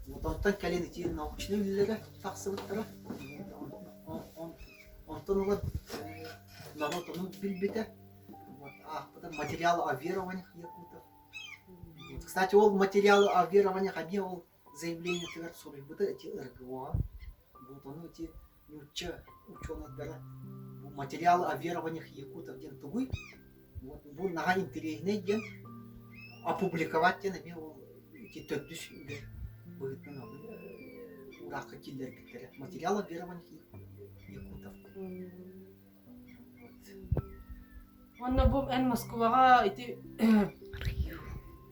Вот онтон кэлин ити научнай үлэлэрэ тахсыбыттара. Онтон ыла народ ону билбитэ. Вот, аахпыта материал о верованиях якутов. Вот, кстати, ол материал о верованиях эмиэ ол заявлениетыгар суруйбута ити РГО. Вот ону ити нуучча учуонайдара бу материал о верованиях якутов диэн тугуй? Вот бу наһаа интэриэһинэй диэн опубликовать диэн эмиэ ол ити төрдүс үлэ быһыытынан уураахха киллэрбиттэрэ. Материал о верованиях якутов. Уонна бу эн Москваҕа ити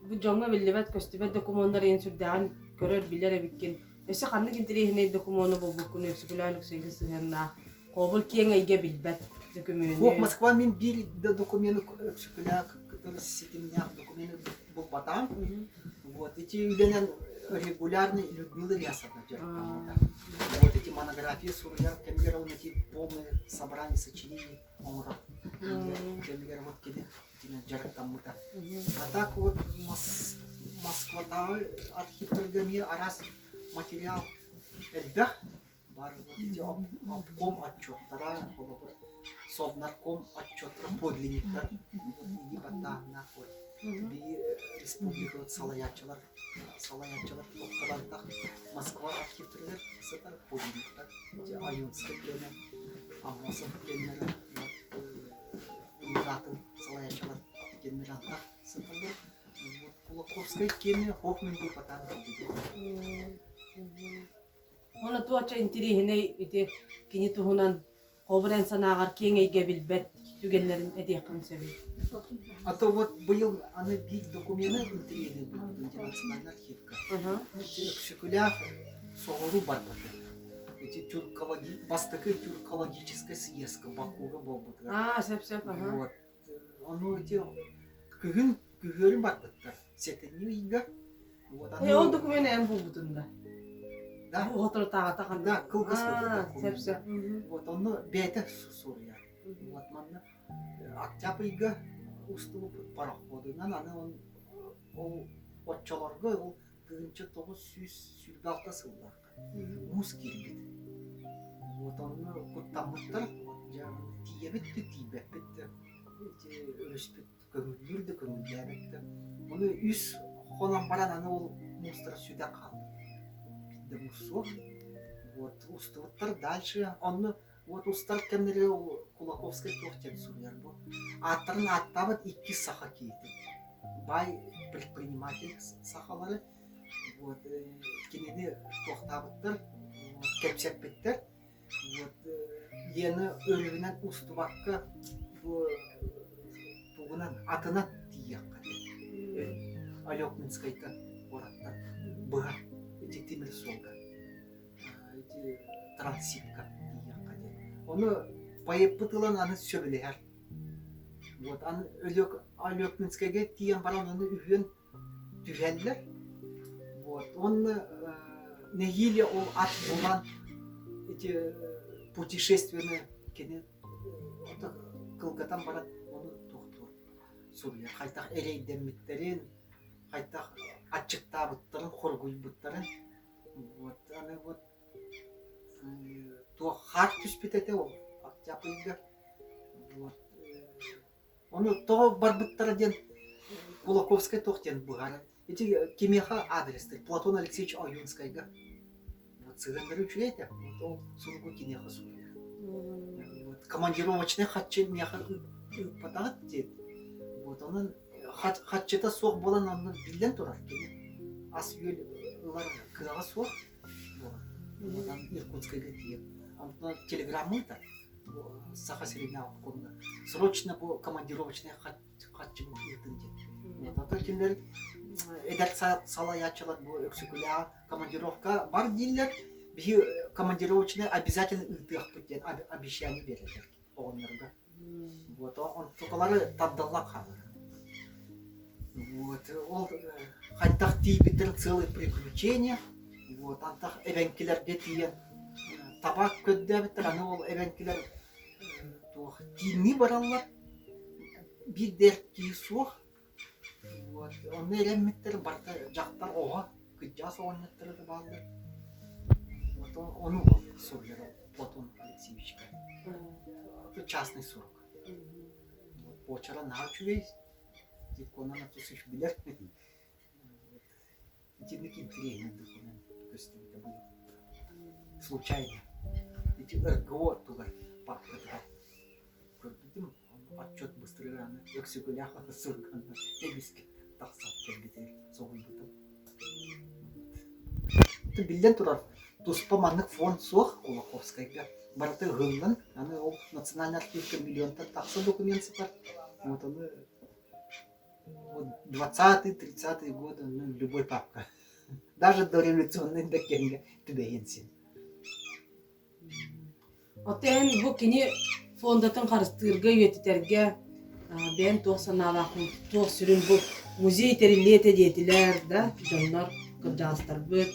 бу дьоҥҥо биллибэт-көстүбэт докумуоннар иһин сүрдээҕин көрөр, билэр эбиккин. Өссө ханнык интэриэһинэй докумуону булбуккун Өксөкүлээн Өксөйгө сыһыаннаах Хообул киэҥ эйгэ билбэт докумуону. Суох, Москва мин биир да докумены Өксөкүлээх кытары ситимнээх докумены булбатаҕым. Вот эти үлэнэн регулярно Людмила Ильясовна дьарыктаммыта. Вот эти монографии суруйар кэмигэр он эти полное собрание сочинений оҥорор кэмигэр вот кини дьарыктаммыта. А так вот Москватааҕы архивтарга эмиэ араас материал элбэх. Бар вот эти обком отчеттара, холобур, совнарком отчеттара, подлинниктар, вот илии баттааһыннаах вот биир республика вот салайааччылар салайааччылар туохтарантах Москва архивтарыгар сытар подлинниктар, Ойунскай киэнэ, Аммосов киэннэрэ, вот атын салайааччылар киэннэрэ антах сыталлар. Вот Кулаковскай киэнэ хоох мин булбатаан Уонна туоча интириэһинэй ити кини туһунан холобур эн санааҕар киэҥ эйгэ билбэт түгэннэрин этиэххин сөбүй? А то вот быйыл аны биир докумены интэриэһинэй булбутум национальный архивка. Өксөкүлээх соҕуруу барбыта. Ити тюркологи бастакы тюркологическай съездка Бакуга буолбутугар. Аа, сөп-сөп, аха. Вот. Ону ити күһүн күһүөрү барбыттар. Сэтинньи ыйга. Вот Э, ол документы эн булбутун да? Да. Бу соторутааҕыта ханна? Да, кылгас Сөп, сөп. Вот онно бэйэтэ суруйар. Вот манна октябрь ыйга устубуппут пароходунан аны он ол оччолорго ол 1926 сыллаахха муус киирбит. Вот онно куттаммыттар. Вот дьэ тиийэбит да тиийбэппит да ити өрүспүт көҥүллүүр да көҥүллээбэт да. Ону үс хонон баран аны ол муустара сүтэн хаалбыт. Биирдэ муус суох. Вот устубуттар дальше онно вот устар кэмнэригэр ол Кулаковскай туох диэн суруйар бу. Ааттарын ааттаабыт икки саха киһитин. Баай предприниматель сахалары вот кинини туохтаабыттар, кэпсэппиттэр. Вот Лена өрүһүнэн устубакка бу Тугунан атынан тиийиэххэ диэн. Алекминскайтан куораттан быһа ити тимир суолга ити Транссибка тиийиэххэ диэн. Ону поэппыт ылан аны сөбүлэһэр. Вот аны Алекминскайга тиийэн баран ону үһүөн түһэллэр. Вот уонна нэһиилэ ол ат булан ити путешествиены кини кылгатан баран ону туохтуур суруйар хайдах эрэйдэммиттэрин хайдах аччыктаабыттарын хоргуйбуттарын вот аны вот туох хаар түспүт этэ ол октябрьга вот Ону тоҕо барбыттара диэн Кулаковскай туох диэн быһаарар. Ити кимиэхэ адрестыр? Платон Алексеевич Ойуунскайга. Вот сыһыаннара үчүгэй этэ. Вот ол суругу киниэхэ суруйар. Вот командировочнай хаччы миэхэ ыыппатаҕыт диэн. Вот онон хаччыта суох буолан онно биллэн турар кини ас-үөл ылар кыаҕа суох буолар. Онон Иркутскайга тиийэн. Онтон телеграмма ыытар. Саха сиринээҕи обкомҥа срочно бу командировочнай харчыбын ыытын диэн. Вот кинилэр эдэр салайааччылар бу Өксөкүлээҕи командировка бар дииллэр. Биһи командировочнай обязательно ыытыахпыт диэн обещание биэрэллэр оҕонньорго. Вот онтукалары тардаллар хаалар. Вот ол хайдах тиийбиттэрин целое приключение. Вот антах эбэҥкилэргэ тиийэн табаак көрдөөбүттэр, аны ол эбэҥкилэр туох кииннии бараллар, биир да эр киһи суох. Вот онно эрэммиттэр барыта дьахтар оҕо, кырдьаҕас оҕонньотторо да бааллар. Вот ону суруйар Платон Алексеевичка. Это частный сурук. Вот почера наһаа үчүгэй, Дикона Анатольевич билэр. Итинник интэриэһинэй документ көстүбүтэ быйыл. Случайно. Ити РГО тугар папкатыгар көрбүтүм. Отчет быстрый аны Өксөкүлээх сурганы эмискэ тахсан кэлбитигэр соһуйбутум. Биллэн турар, туспа маннык фонд суох Кулаковскайга. Барыта ыһыллан, аны ол национальный архивка миллионтан тахса документ сытар. Вот ону Вот 20-е, 30-е годы, ну, любой папка. Даже дореволюционный да кэмҥэ түбэһиэн син. Оттон бу кини фондатын харыстыырга, үйэтитэргэ бэйэм туох санаалаахпын, туох сүрүн бу музей тэриллиэ этэ диэтилэр да дьоннор, кырдьаҕастарбыт.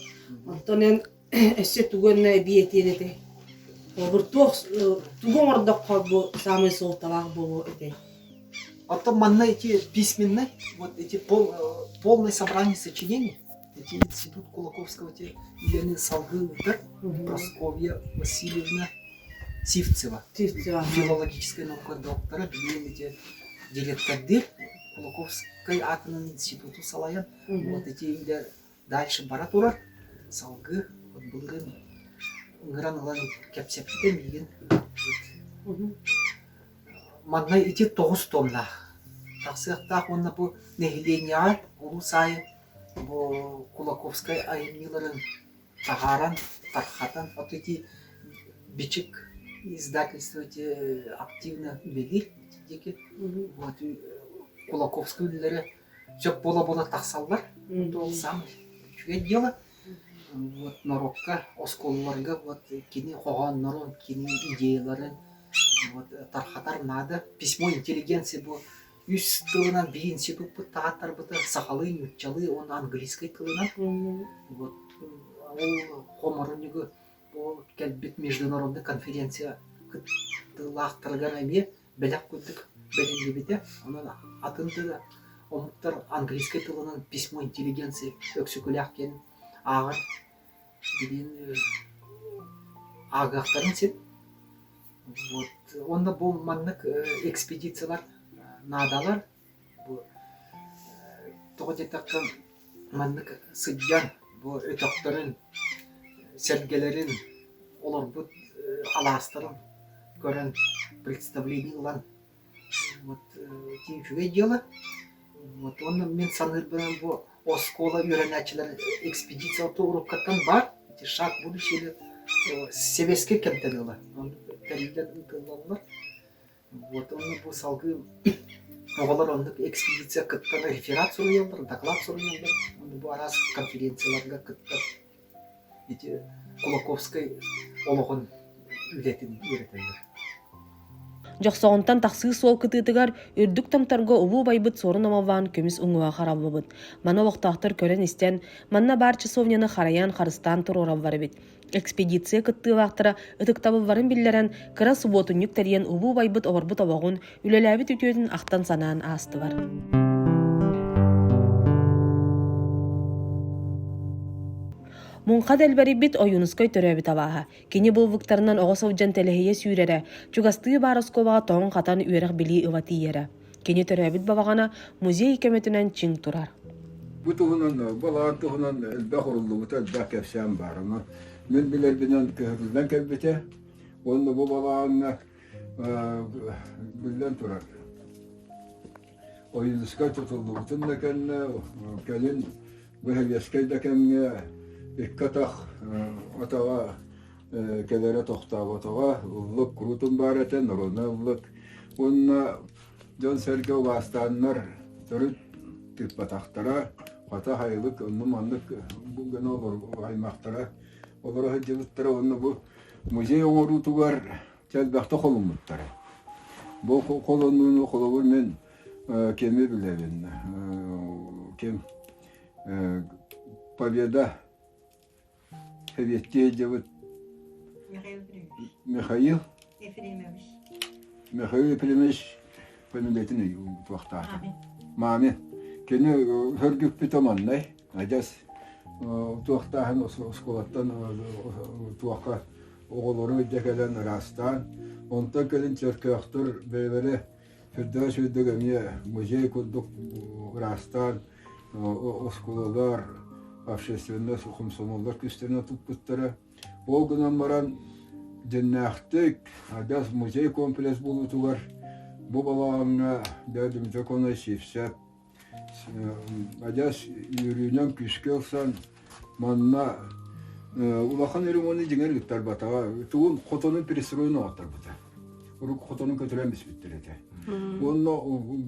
Онтон эн Өссө тугу эмэ эбии этиэн этэй? Холобур, туох тугу оҥордоххо бу саамай суолталаах буолуо этэй? Оттон манна эти письменный, вот эти пол, полное собрание сочинений, эти институт Кулаковского эти үлэни салгыы ыытар Прасковья Васильевна Сивцева, Сивцева. филологическай наука доктора, билигин эти директордыыр Кулаковскай аатынан институту салайан, вот эти үлэ Дальше бара турар, салгыы вот былырыын ыҥыран ылан кэпсэппитэ миигин. Манна ити тоҕус томнаах тахсыахтаах уонна бу нэһилиэнньэҕэ улуус аайы бу Кулаковскай айымньыларын таһааран, тархатан, вот ити Бичик издательство эти активно үлэлиир ити диэки. Вот Кулаковскай үлэлэрэ сөп буола-буола тахсаллар. Это ол самый үчүгэй дело. Вот норуокка, оскуолаларга вот кини хоһооннорун, кини идеяларын вот тархатар наада. Письмо интеллигенции бу үс тылынан биир институппут таһааттарбыта сахалыы, нууччалыы уонна английскай тылынан. Вот ол хоморунньугу бу кэлбит международный конференция кыттыылаахтарыгар эмиэ бэлэх курдук бэриллибитэ. Онон атын да омуктар английскай тылынан письмо интеллигенции Өксөкүлээх диэн ааҕар билигин ааҕыахтарын син. Вот. Уонна бу маннык экспедициялар наадалар. Бу тоҕо диэтэххэ маннык сылдьан бу өтөхтөрүн, сэргэлэрин, олорбут алаастарын көрөн представление ылан вот ити үчүгэй дьыала. Вот уонна мин саныырбынан бу оскуола үөрэнээччилэр экспедиция уруккаттан баар ити шаг будущего сэбиэскэй кэмтэн ыла тэриллэн ыытыллаллар. Вот онно бу салгыы Оҕолор оннук экспедиция кыттан реферат суруйаллар, доклад суруйаллар, уонна бу араас конференцияларга кыттар ити Кулаковскай олоҕун үлэтин үөрэтэллэр. Дьохсоҕонтон тахсыы суол кытыытыгар үрдүк томторго улуу убайбыт Суорун Омоллоон көмүс уҥуоҕа хараллыбыт. Маны олохтоохтор көрөн-истэн, манна баар часовняны харайан, харыстаан туруораллар эбит. Экспедиция кыттыылаахтара ытыктабылларын биллэрэн, кыра субуотунньук тэрийэн улуу убайбыт олорбут олоҕун, үлэлээбит үтүөтүн ахтан-санаан аастылар. Муҥха дэлбэрийбит Ойуунускай төрөөбүт алааһа. Кини булбуктарынан оҕо сылдьан тэлэһийэ сүүрэрэ, чугастыы баар оскуолаҕа тоҥон-хатан үөрэх-билии ыла тиийэрэ. Кини төрөөбүт балаҕана музей көмөтүнэн чиҥ турар. Бу туһунан, балаҕан туһунан элбэх уруллубута, элбэх кэпсээн баар. Онон мин билэрбинэн көһөрүллэн кэлбитэ. Уонна бу балаҕаҥҥа биллэн турар, Ойуунускай тутуллубутун да кэннэ, кэлин бу сэбиэскэй да кэмҥэ икки атах атаҕа кэлэрэ тохтооботоҕо, ыллык куруутун баар этэ, норуодунай ыллык. Уонна дьон-сэргэ убаастааннар төрүт тыыппатахтара, хата сайылык онно-маннык гына аймахтара олоро сылдьыбыттара уонна бу музей оҥоруутугар элбэхтэ холуммуттара. Бу холонууну холобур мин кими билэбин? Ким Победа Сэбиэттии сылдьыбыт Михаил Ефремович. Михаил Ефремович фамилиятын туохтаата. Мамин. Кини хөргүппүтэ маннай. Адьас туохтааһын оскуолаттан туохха оҕолору илдьэ кэлэн ыраастаан, онтон кэлин чөркөөхтөр бэйэлэрэ сүрдээх үчүгэйдик эмиэ музей курдук ыраастаан оскуолалар, общественность, хомсомоллор күүстэринэн туппуттара. Ол гынан баран дьиннээхтик адьас музей комплекс буолуутугар бу балаҕаҥҥа дьэ Дмитрий Конович Сивцев Адьас үөрүүнэн күүскэ ылсан манна улахан ремону дьиҥэр ыыттарбатаҕа. Тугун хотонун перестроен оҥотторбута. Урукку хотонун көтүрэн биспиттэр этэ. Уонна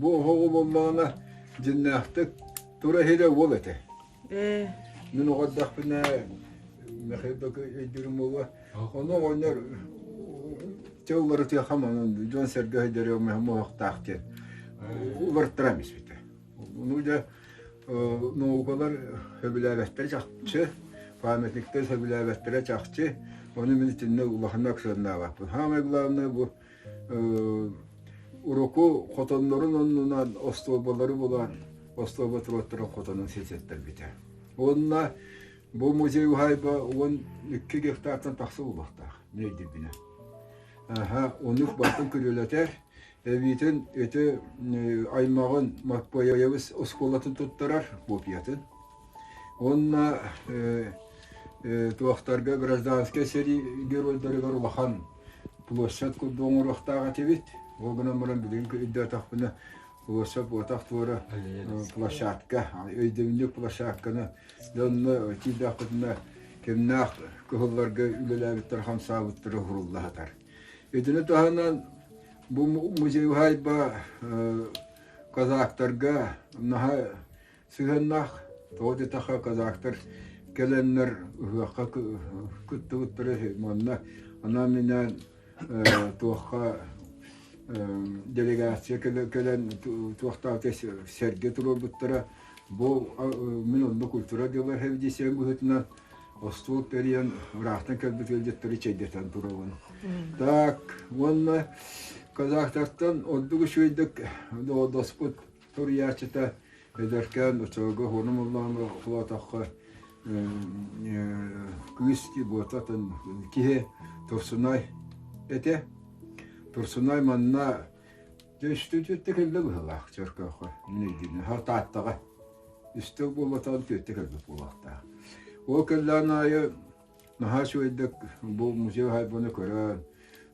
бу оһоҕу буоллаҕына дьиннээхтик тура иһирэ уол этэ. Мин оҕо эрдэхпинэ Михаил өйдүүрүм буолуо. Ону оҕонньор чэ уларытыахха манан дьон-сэргэ өйдөрүө моһохтоох диэн уларыттаран испитэ. Ону дьэ наукалар сөбүлээбэттэрэ чахчы, памятниктар сөбүлээбэттэрэ чахчы. Ону мин итиннэ улаханнык сыаннаабаппын. Самое главное бу уруку хотоннорун оннунан остуолбалары булан остуолба туруоттаран хотонун сититтэрбитэ. Уонна бу музей уһаайба 12 гектартан тахса буолуохтаах, мин өйдүүрбүнэн. Аха, оннук бартын күрүөлэтэр, эбиитин ити аймаҕын Маппыайабыс оскуолатын туттарар копиятын. Уонна туохтарга гражданскай сэрии геройдарыгар улахан площадь курдук оҥоруохтаах этибит. Ол гынан баран билигин өйдөөтөхпүнэ площадь буотах туора площадка, өйдөбүнньүк площадканы дьонно тиийдэхпитинэ кимнээх кыһылларга үлэлээбиттэр хамсаабыттара уһурулла сытар. Итини таһынан бу музей уһаайба казактарга наһаа сыһыаннаах. Тоҕо диэтэххэ казактар кэлэннэр ыһыахха кыттыбыттара манна анаан-минээн туохха делегация кэлэн туохтаах сэргэ туруорбуттара. Бу мин онно культура дьыла хэвдисиэн быһыытынан остуол тэрийэн ыраахтан кэлбит ыалдьыттары чэйдэтэн турабын. Так, уонна казахтартан ордук үчүгэйдик доҕордоспут суруйааччыта эдэркээн оччолорго хуонум уллаҕына холоотоххо кыыс буотатын киһи Турсунай этэ. Турсунай манна үстэ кэллэ быһыылаах Чөркөөххө мин өйдүүбүн Тааттаҕа үстэ буолбатаҕын түөртэ кэлбит буолуохтаах. Ол кэллэҕин аайы наһаа үчүгэйдик бу музей уһаайбаны көрөн,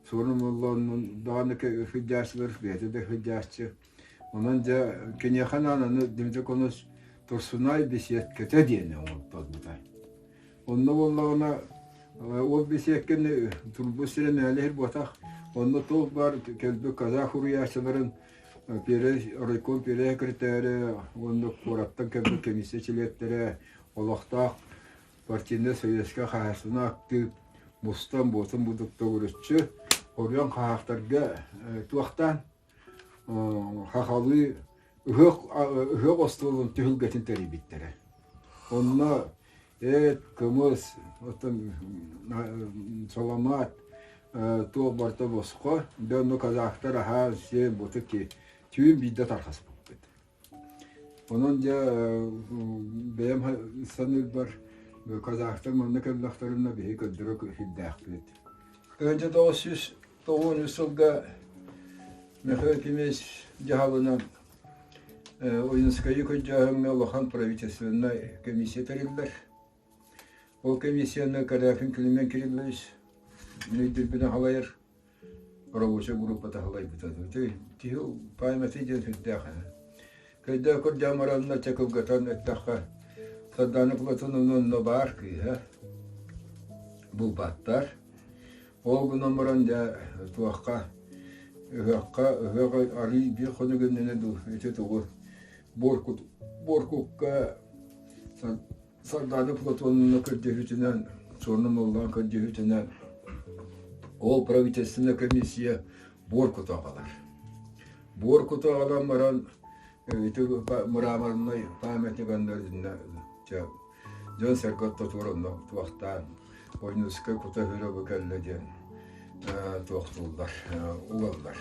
суорун омоллооннун даҕаны сылдьааччылар бэйэтэ да сылдьааччы. Онон дьэ киниэхэ анаан аны Дмитрий Конович Турсунай беседкэтэ диэни оҥорторбута. Онно буоллаҕына ол беседкэни турбут сирэ мээлэһир буотах. Онно туох баар кэлбит казах уруйааччыларын Райком первэй секретарэ уонна куораттан кэлбит комиссия чилиэттэрэ олохтоох партийнай советскай хаһаайыстыбаны актыып мустан буотун будукта уруччу хоруйан хаһаахтарга туохтаан хахалыы ыһыах ыһыах остуолун түһүлгэтин тэрийбиттэрэ. Онно эт, кымыс, оттон саламаат туох барыта босхо. Дьэ онно казахтар аһаан сиэн буту түүн биирдэ тарҕаспыппыт. Онон дьэ бэйэм саныырбар казахтар манна кэллэхтэринэ биһи көрдөрө сирдээхпит. 1993 сылга Михаил Ефимович дьаһалынан Ойуунускайы көрдөөһүҥҥэ улахан правительственнай комиссия тэриллэр. Ол комиссияны Корякин Климент Кириллович мин халайар рабочай группата халайбыта. Киһи памяти диэн сүрдээх ээ. Кыйда кырдьаан баранна чакылгатан эттэххэ, Сардаана Платоновна онно баар кыыһа булбаттар. Ол гынан баран дьэ туохха ыһыахха ыһыах арыый биир хонук иннинэ дуу ити тугу буоркут буоркукка Сардаана Платоновна көрдөһүүтүнэн Суорна көрдөһүүтүнэн ол правительственная комиссия буор куту аҕалар. Буор куту аҕалан баран ити мраморнай памятник аннарына дьон-сэргэ ортотугар онно туохтаан Ойуунускай кута сүрэ бу кэллэ диэн туохтууллар, угаллар.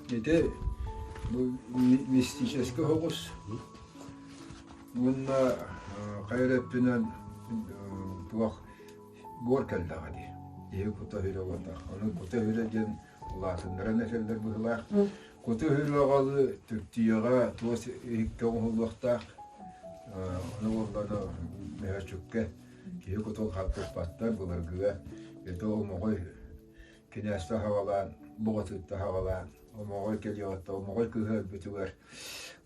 Ити бу мистическэй оҕус уонна хайа өттүнэн туох буор кэллэҕэ дии. Киһи кута сүрэ буоллах. Ону кута сүрэ диэн улаатыннаран этэллэр быһыылаах. Куту сүрү Түркийэҕэ туос иһиккэ оҥоһуллуохтаах. Ону буоллаҕына мөһөөччүккэ киһи кутун хаппыппаттар былыргыга это омоҕой кинээстэ хаҕалаан боҕотутта хаҕалаан омоҕой кэлиэҕиттэ омоҕой кыыһа өлбүтүгэр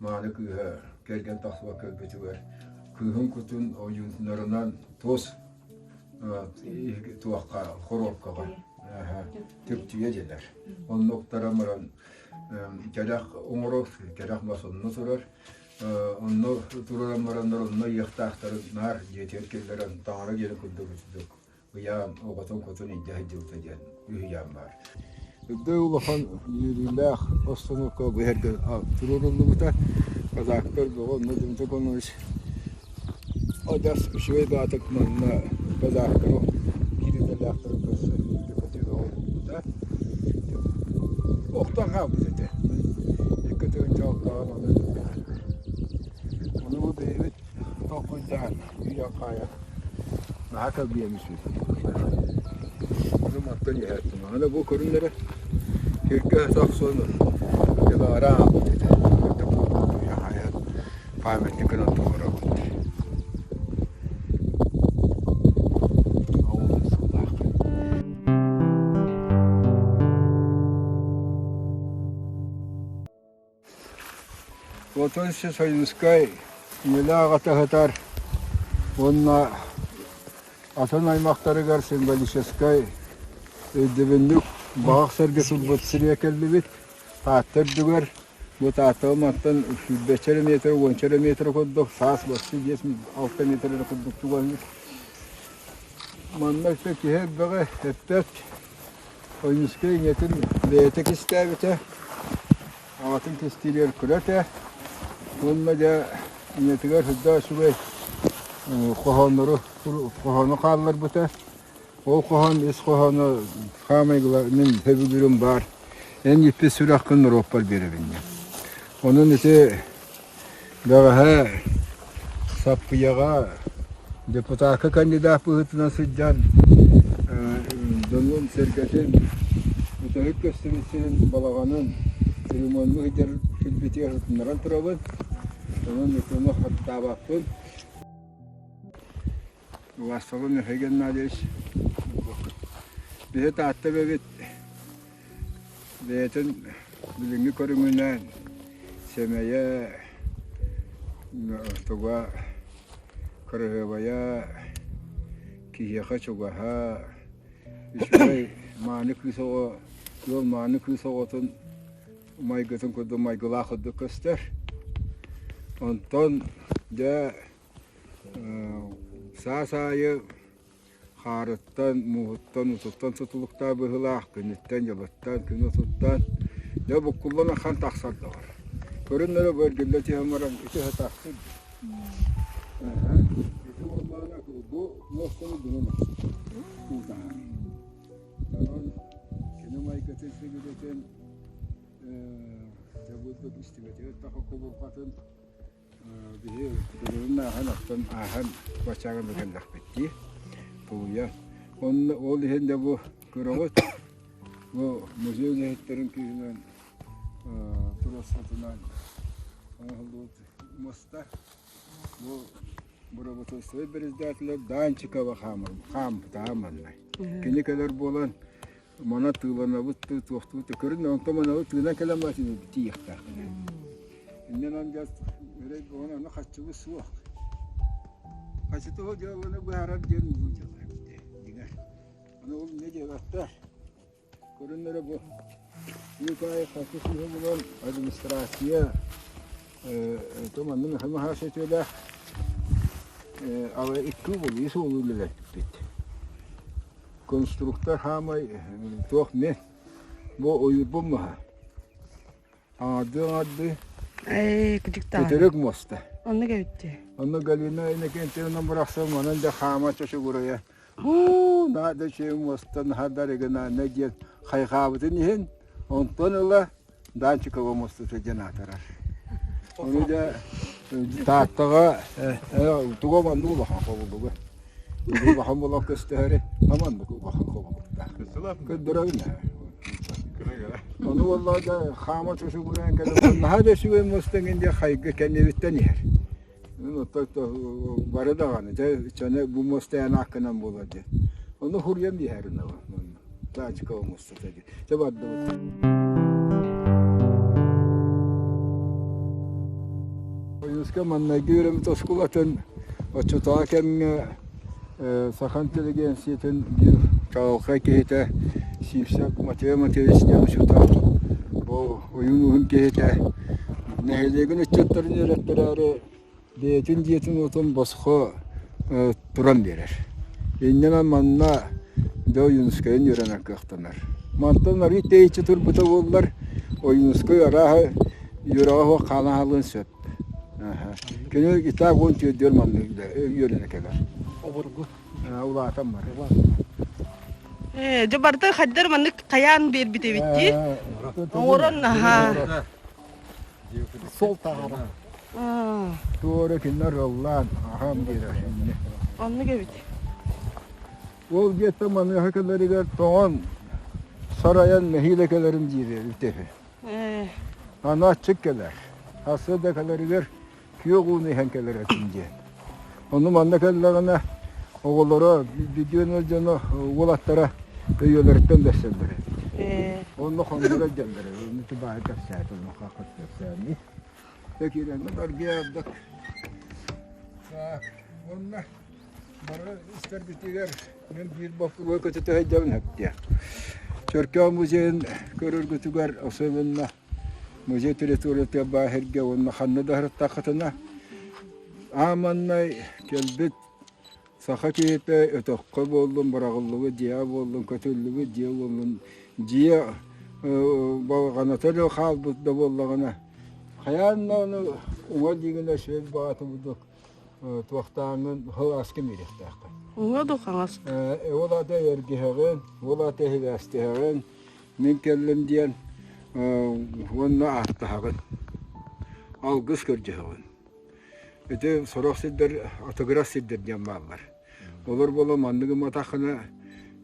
мааны кыыһа кэргэн тахсыбакка өлбүтүгэр кыыһын кутун ойууннарынан туос туохха хоруопкаҕа түптүйэ дьэлэр онно уктаран баран кэрэх оҥорор кэрэх мас онно турар Онно туруоран бараннар онно ыйыахтаахтарын наар дьиэтигэр киллэрэн таҥара диэни курдук үчүгэй ыйаан оҕотун кутун илдьэ сылдьыбыта диэн үһүйээн баар. Үрдэй улахан үөрүүлээх остановка бу иһэргэ туруоруллубута. Казактар бөҕө онно Дмитрий Конович адьас үчүгэй баатык манна казактары биир идэлээхтэрин көрсөн үөрүү-көтүү бөҕө буолбута. Охтон хаалбыт этэ. 2006 аны Ону бу бэйэбит толкуйдаан, үйэ-хаайа наһаа кэлбиэмис Ону мантан иһээттим. Аны бу көрүҥнэрэ сиргэ тохсон дьылаара аалбыт этэ. Үйэ-хаайа памятник гынан туруорабыт. Ол сыллаах. Платон Союзскай ийэлээх аҕата сытар уонна атын аймахтарыгар символическай өйдөбүнньүк баҕах сэргэ турбут сиргэ кэллибит. Таатта үрдүгэр бу Тааттаҕа мантан сүүрбэччэ эрэ метр, уонча эрэ метр курдук, саас боссы 5-6 метр эрэ курдук чугаһыыр. Манна өссө киһи элбэҕи эппэт. Ойуунускай ийэтин бэйэтэ кистээбитэ, аҕатын кистииригэр кыра этэ. Уонна дьэ ийэтигэр сүрдээх үчүгэй хоһооннору хоһоону хаалларбыта. Ол хоһоон ис хоһооно хаамай мин сөбүлүүрүм баар. Эн ииппит сүрэххин норуоппар биэрэбин диэн. Онон ити Бэҕэһээ Саппыйаҕа депутакка кандидат быһыытынан сылдьан дьонун-сэргэтин бүтэһик көстүбүт сирин балаҕанын ремоннуу сылдьар сирбитигэр сытыннаран турабын. Онон итини хаттаабаппын. Вассалын Михаил Геннадьевич биһи Таатта эбэбит бэйэтин билиҥҥи көрүҥүнэн сэмэйэ, туга кыраһыабайа, киһиэхэ чугаһа, үчүгэй мааны кыыс оҕо, ыал мааны кыыс оҕотун. майгытын курдук майгылаах курдук көстөр. Онтон дьэ саас аайы хаарыттан, мууһуттан, утуттан тутулуктаах быһыылаах, күнүттэн-дьылыттан, күн отуттан дьэ буккуллан ахан тахсар доҕор. Көрүн эрэ бу эргиллэ түһэн баран ити тахсар. Ити буоллаҕына бу муостаны гынан уутаһар. Онон кини майгытын сигилитин дьэ булбут истибэтигэр таха кубулҕатын Биһи былырын ааһан, оттон ааһан баччааҕын кэллэхпит дии, тулуйан. Онно ол иһин дьэ бу көрөҕүт, бу музей үлэһиттэрин күүһүнэн туруорсуутунан оҥоһуллубут муоста. Бу бырабыыталыстыба председателэ Данчикова хаампыта манна. Кини кэлэр буолан Мана тыыланабыт дуу, туохтуут да көрүн, онтон манабыт тыынан кэлэн баран тиийиэхтээх. Иннин андьас өрөй буолан аны хаччыбыт суох. Хаччыты ол дьыаланы быһаарар диэн улуу дьыала эбит дьиҥэр. Аны ол не диэбэттэр. Көрүннэрэ бу Николай хаччы сыыһа булан администрация то манна Михаил Михайлович ала икки уол үс уолу үлэлэппит. Конструктор хаамай туох мен бу ойуурбун маһа. Аҥардыы аҥардыы Ээ, кыдьыктаах. Көтөрүк муоста. Оннук эбит Онно Галина Иннокентьевна бырахсан манан да хаама чочугурайа. Уу, наада үчүгэй муоста наһаа да оригинальнай диэн хайҕаабытын иһин, онтон ыла Данчикова муостата диэн аатырар. Ону дьэ Тааттаҕа туга маннык улахан хобулуга. Улахан буолан көстөһөрү маннык улахан хобулуктаах. Көрдөрөбүн Ону буоллаҕа да хаама чочугураан кэлэн наһаа да үчүгэй муоста эҥин диэн хайга кэннибиттэн иһэр. Бары даҕаны дьэ чаны бу муоста эн ааккынан буолар диэн. Ону хуруйан биһэрин Таачыкова муостата диэн. Дьэ бардыбыт. Ойууска маннайгы үөрэммит оскуолатын оччотооҕу кэмҥэ саха интеллигенциятын биир чаҕылхай киһитэ Сивцев Матвей Матвеевич диэн учуутал бу ойуун уһун киһитэ нэһилиэгин ыччаттарын үөрэттэрээри бэйэтин дьиэтин-уотун босхо туран биэрэр. Иннинэн манна дьэ Ойуунускайын үөрэнэр кыахтанар. Мантан арыый тэйиччи турбута буоллар, Ойуунускай арааһа үөрэҕэ суох хаалан хаалыан сөп. Кини итак уон түөрдүөр маннык үөрэнэ кэлэр. Обургу. Улаатан барар. Ээ, дьэ барыта хайдар маннык хайаан биэрбит эбит дии. Оҥорон аһаа. Сол таһара. Туора кинилэр ыллаан аһаан биэрэр иннэ. Оннук эбит. Ол дьиэттэн маныаха кэлэригэр тоҥон сарайан нэһиилэ кэлэрим диир үтэһи. Аны аччык кэлэр. Сарсыарда кэлэригэр күөх ууну иһэн кэлэр этим диэн. Ону манна кэллэҕинэ оҕолоро, бүдүөнү дьоно, уолаттара өйүөлэриттэн бэрсэллэр эбит. Онно хонноро дьэллэр эбит. Ити баайы кэпсээтэ, онно хахыт кэпсээни. Киирэннэр аргыйардык. Уонна бары истэрбитигэр мин биир боппуруоһу көтүтэ сылдьабын сөптүө. Чөркөөх музейын көрөргүтүгэр особенно музей территориятыгар баар сиргэ уонна ханна да сырыттаххытына ааманнай кэлбит саха киһитэ өтөххө буоллун, быраҕыллыбыт дьиэҕэ буоллун, көтүллүбүт дьиэ буоллун, дьиэ балаҕаната да хаалбыт да буоллаҕына хайаан да ону уҥа диигинэ сүөл баҕата курдук туохтааҥҥын сылааска биэриэхтээххин. Уҥа да хаҥас. Ол аата эргиһэҕин, ол аата иһилээстэһэҕин, Мин кэллим диэн уонна ааттаһаҕын, алгыс көрдөһөҕүн. Ити сорох сирдэр атыгырас сирдэр диэн бааллар. Олор буола маннык ыматаххына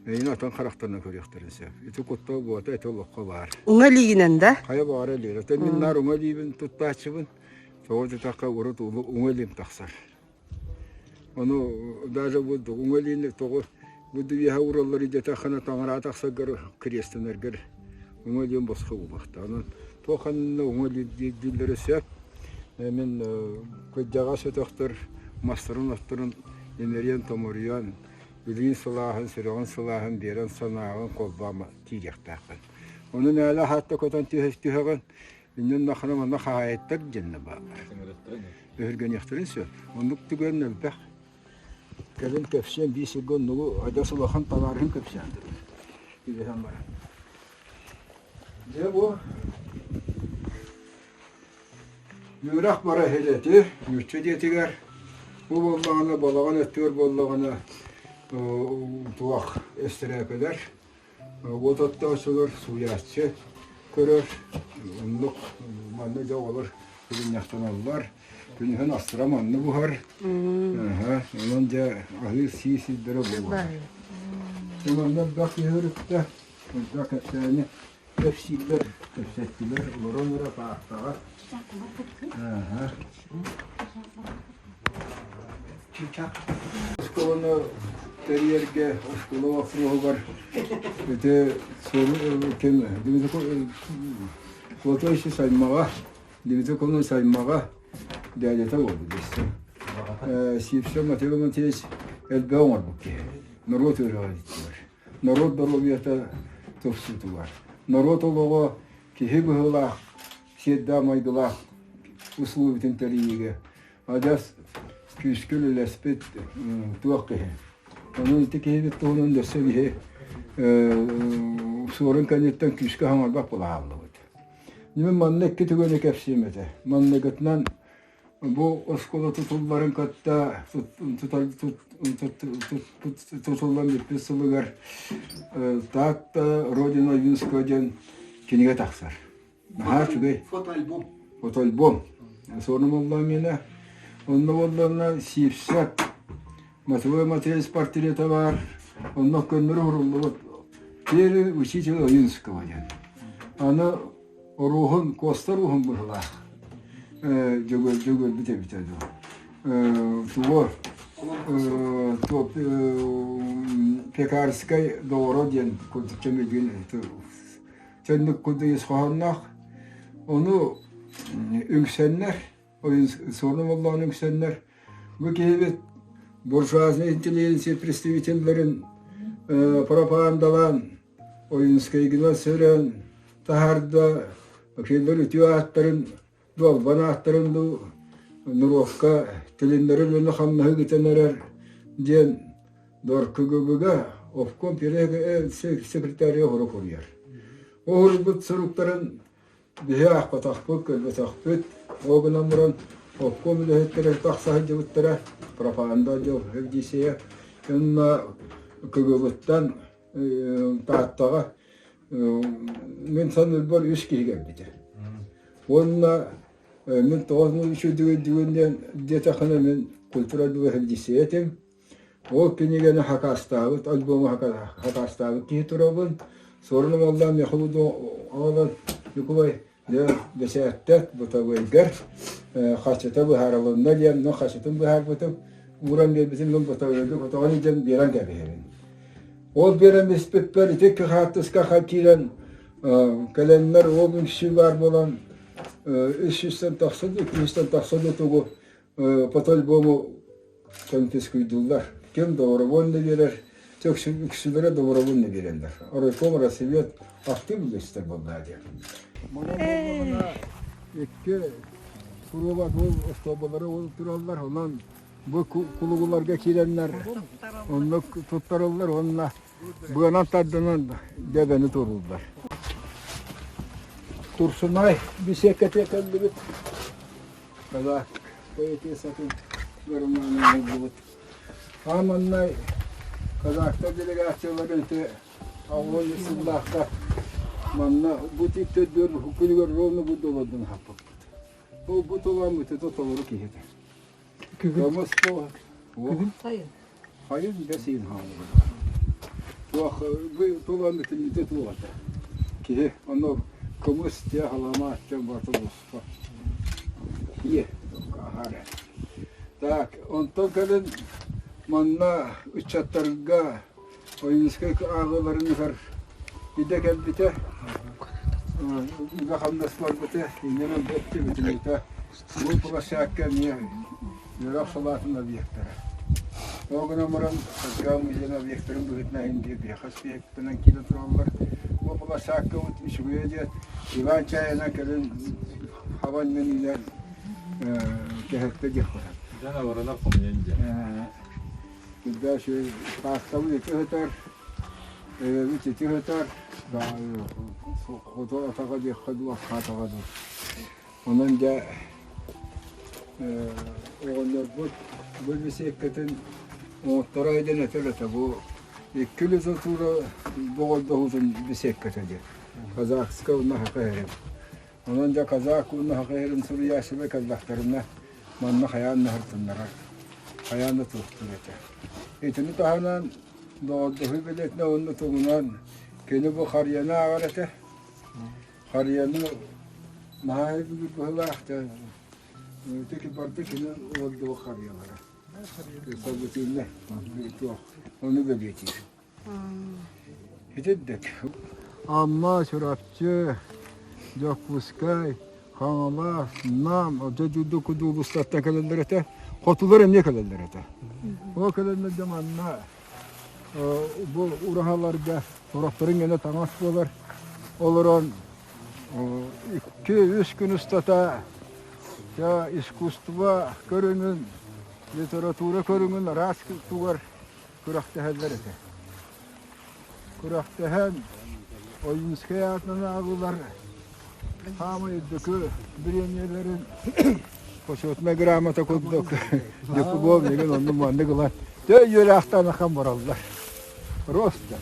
эйин атын харахтарынан көрүөхтэрин сөп. Ити куттал буота ити олоххо баар. Уҥа илиигинэн да? Хайа баҕара илиир. Оттон мин наар уҥа илиибин туттааччыбын. Тоҕо диэтэххэ урут уҥа илиим тахсар. Ону даже бу уҥа илиини тоҕо бу үөһэ уураллар диэтэххинэ таҥара тахсаргар кириэстэнэргэр уҥа илиин босхо буолуохтаах. Онон туох ханна уҥа илии дииллэрэ сөп. Мин кырдьаҕас өтөхтөр мастарын-отторун имэрийэн-томоруйан, илиин сылааһын, сүрэҕин сылааһын биэрэн санааҕын холбоон тиийиэхтээххин. Ону нээлэ хаатта көтөн түһэҕин, иннин нахана манна хаһаайыттар диэннэ бааллар. Өһүргэниэхтэрин сөп. Оннук түгэн элбэх. Кэлин кэпсиэн биир сиргэ оннугу адьас улахан табаарыһын кэпсээн түбэһэн баран. Дьэ бу үөрэх бара иһилэти нуучча дьиэтигэр бу буоллаҕына балаҕан өттүгэр буоллаҕына туох эстэрээпэлэр Уот оттооччулар сууйааччы көрөр, оннук манна дьэ оҕолор күнньахтаналлар, күнүһүн астара манна буһар, онон дьэ аһыыр сии сирдэрэ буолар. Манна элбэх киһи өрүттэ, элбэх кэпсээни кэпсииллэр, кэпсэттилэр, олорон эрэ паартаҕа. Оскуоланы тэрийэргэ оскуола боппуруоһугар ити ким Платоевич Саймаҕа Дмитрий Конович Саймаҕа дядята буолбут дэстим. Сивцев Матвей Матвеевич элбэҕи оҥорбут киһи. Норуот үөрэҕэ диттилэр. Норуот доруобуйата тупсуутугар. Норуот олоҕо киһи быһыылаах сиэрдээх майгылаах услуубутун тэрийиигэ адьас күүскэ үлэлэспит туох киһи. Онон ити киһибит туһунан өссө биһи суорун кэнниттэн күүскэ хаҥарбат буолааллыбыт. Мин манна икки түгэни кэпсиэм этэ. Манныгытынан бу оскуола тутулларын кытта тутуллан бүппүт сылыгар Таатта Родина Юнского диэн кинигэ тахсар. Наһаа үчүгэй. Фотоальбом. Фотоальбом. Суорун буолла миэнэ. Онно буоллаҕына Сивцев Матвей Матвеевич портрета баар. Онно көннөрү уһуруллубут Первый учитель Ойунского диэн. Аны оруоһун, Куоста оруоһун быһылаах дьөгүөрбүт эбитэ дуу. Тугу Пекарскай доҕоро диэн курдук чөмүгүн Чөннүк курдук ис хоһоонноох. Ону үҥсэннэр, суорун оллоон үҥсэннэр, бу киһибит буржуазный интеллигенция представителлэрин пропагандалаан, Ойунскайгынан сөрөөн таһаарда, кинилэр үтүө ааттарын, дуолбан ааттарын дуу, норуокка тилиннэрэр үлэни хамнаһы ыытан эрэр диэн ДОРКГБ-га обком секретаря оһоро суруйар. Оһорбут суруктарын биһи аахпатахпыт, көрбөтөхпүт. Ол гынан баран обком үлэһиттэрэ тахса сылдьыбыттара, пропаганда отдел ФДС-е уонна КГБ-ттан Тааттаҕа мин саныырбар үс киһи кэлбитэ. Уонна мин тоҕо үчүгэй диэн диэтэххинэ мин культура ФДС этим. Ол кинигэни хакаастаабыт, альбому хакаастаабыт киһи турабын. Суорун Омоллоон Михаил оҕолор Ньукулай дьэ бэчээттэр бытабыайгар хачыта быһаарылынна диэн, ну хачытын быһаарбытым, ууран биэрбитим мин бытабыайга көтөҕөн илдьэн биэрэн кэбиһэбин. Ол биэрэн испиппэр ити икки хаартыска киирэн кэлэннэр ол үҥсүү баар буолан үс сүүстэн тахса икки сүүстэн тахса да тугу Фотоальбому конфискуйдууллар. Ким добровольно биэрэр, үксүлэрэ добровольно биэрэллэр. Оройком Рассвет актив үлэстэр буоллаа диэн. Манан буоллаҕына икки куруоба ол остооболары ол тураллар, онон бу кулугуларга киирэннэр онно туттарыллар уонна быанан тардынан дьэбэни турууллар. Турсунай бисиэккэтигэр кэллибит. Казак поэтессатын романын булбут. Ааманнай казактар делегацияларын ити аҕуон сыллаахха манна бу типтэрдүөр күнүгэр ровно бу долордун хаппыппыт. Ол бу тулам итито толору киһи этэ. Күгүн. Күгүн Хайын. Хайын бэсиин хаалыбыт. Туох тулан итиннити туох этэ. Киһи ону кымыс тиэ халама аттан барыта босхо. Ийэ аһара. Так, онтон кэлин манна ыччаттарга Ойуунускай ааҕыыларын ыһар идэ кэлбитэ. Үлэ-хамнас барбыта, иннинэн өттүбүтүнүтэ. Бу площадка эмиэ үөрэх салаатын объектара. Ол гынан баран Саргыал музейын объектарын быһыытынан иһин биһиэхэ спектынан киирэн тураллар. Бу быласааккабыт үчүгэйэ диэн Иван чайынан кэлин хабан мин кэһэттэ диэх барар. Дьон абыранар хомуйан диэн. Күндэ үчүгэй паастабыт ити сытар, эбэбит ити сытар, хоту атаҕа диэххэ дуу, арҕаа атаҕа дуу. Онон дьэ оҕонньорбут бу бэсиэккэтин оҥотторо диэн этэр этэ бу икки литература доҕордоһуутун бэсиэккэтэ диэн казахскай уонна саха иһэрин. Онон дьэ казах уонна саха иһэрин суруйааччылар кэллэхтэринэ манна хайаан да сыртыннарар, хайаан да туохтуур этэ. Итини таһынан доҕордоһуу бэлиэтинэн уонна тугунан кини бу харыйаны ааҕар этэ. Харыйаны наһаа өйдүүр быһыылаах ити барыта кини олордубут харыйалара. Событийнай туох ону бэлиэтиир. Итирдик. Амма, Чурапчы, Дьокуускай, Хаҥалас, Нам, дьэ улуустартан кэлэллэр этэ. Хотулар эмиэ кэлэллэр этэ. Ол кэлэннэр дьэ манна бу ураһаларга сорохторун гына таҥас буолар. Олорон 2-3 күн устата искусство көрүҥүн, литература көрүҥүн араас тугар күрэхтэһэллэр этэ. Күрэхтэһэн Ойуунскай аатынан ааҕыылар Саамай үрдүкү бириэмийэлэрин почетнай грамота курдук диплом игин оннук маннык ылан төй үөрээхтээн ахан бараллар. Просто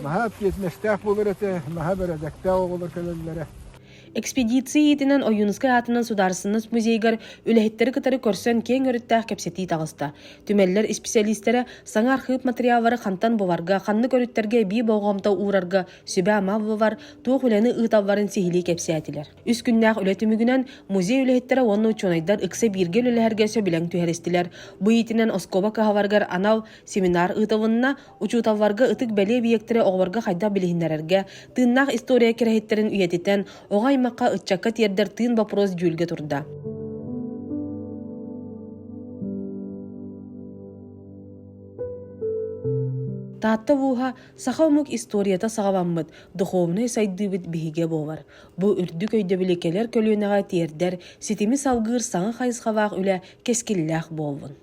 наһаа ответственностаах буолар этэ, наһаа бэрэдэктээх оҕолор кэлэллэрэ. Экспедиция иитинэн Ойуунускай аатынан Судаарыстыбаннас музейыгар үлэһиттэри кытары көрсөн киэҥ өрүттээх кэпсэтии таҕыста. Түмэллэр исписэлиистэрэ саҥа архыып матырыйааллары хантан буларга, ханнык өрүттэргэ эбии болҕомто уурарга сүбэ-ама булар, туох үлэни ыыталларын сиһилии кэпсээтилэр. Үс күннээх үлэ түмүгүнэн музей үлэһиттэрэ уонна учуонайдар ыкса бииргэ үлэлэһэргэ сөбүлэҥ түһэристилэр. Бу иитинэн оскуола кыһаларыгар анал семинар ыытылынна, учууталларга ытык бэлиэ эбийиэктэри оҕолорго хайдах билиһиннэрэргэ, тыыннаах история кэрэһиттэрин үйэтитэн, оҕо аймахха ыччакка тиэрдэр тыын боппуруос дьүүлгэ турда. Таатта улууһа Саха омук историята саҕаламмыт, духовнай сайдыыбыт биһигэ буолар. Бу үрдүк өйдөбүлү кэлэр көлүөнэҕэ тиэрдэр, ситими салгыыр саҥа хайысхалаах үлэ кэскиллээх буоллун.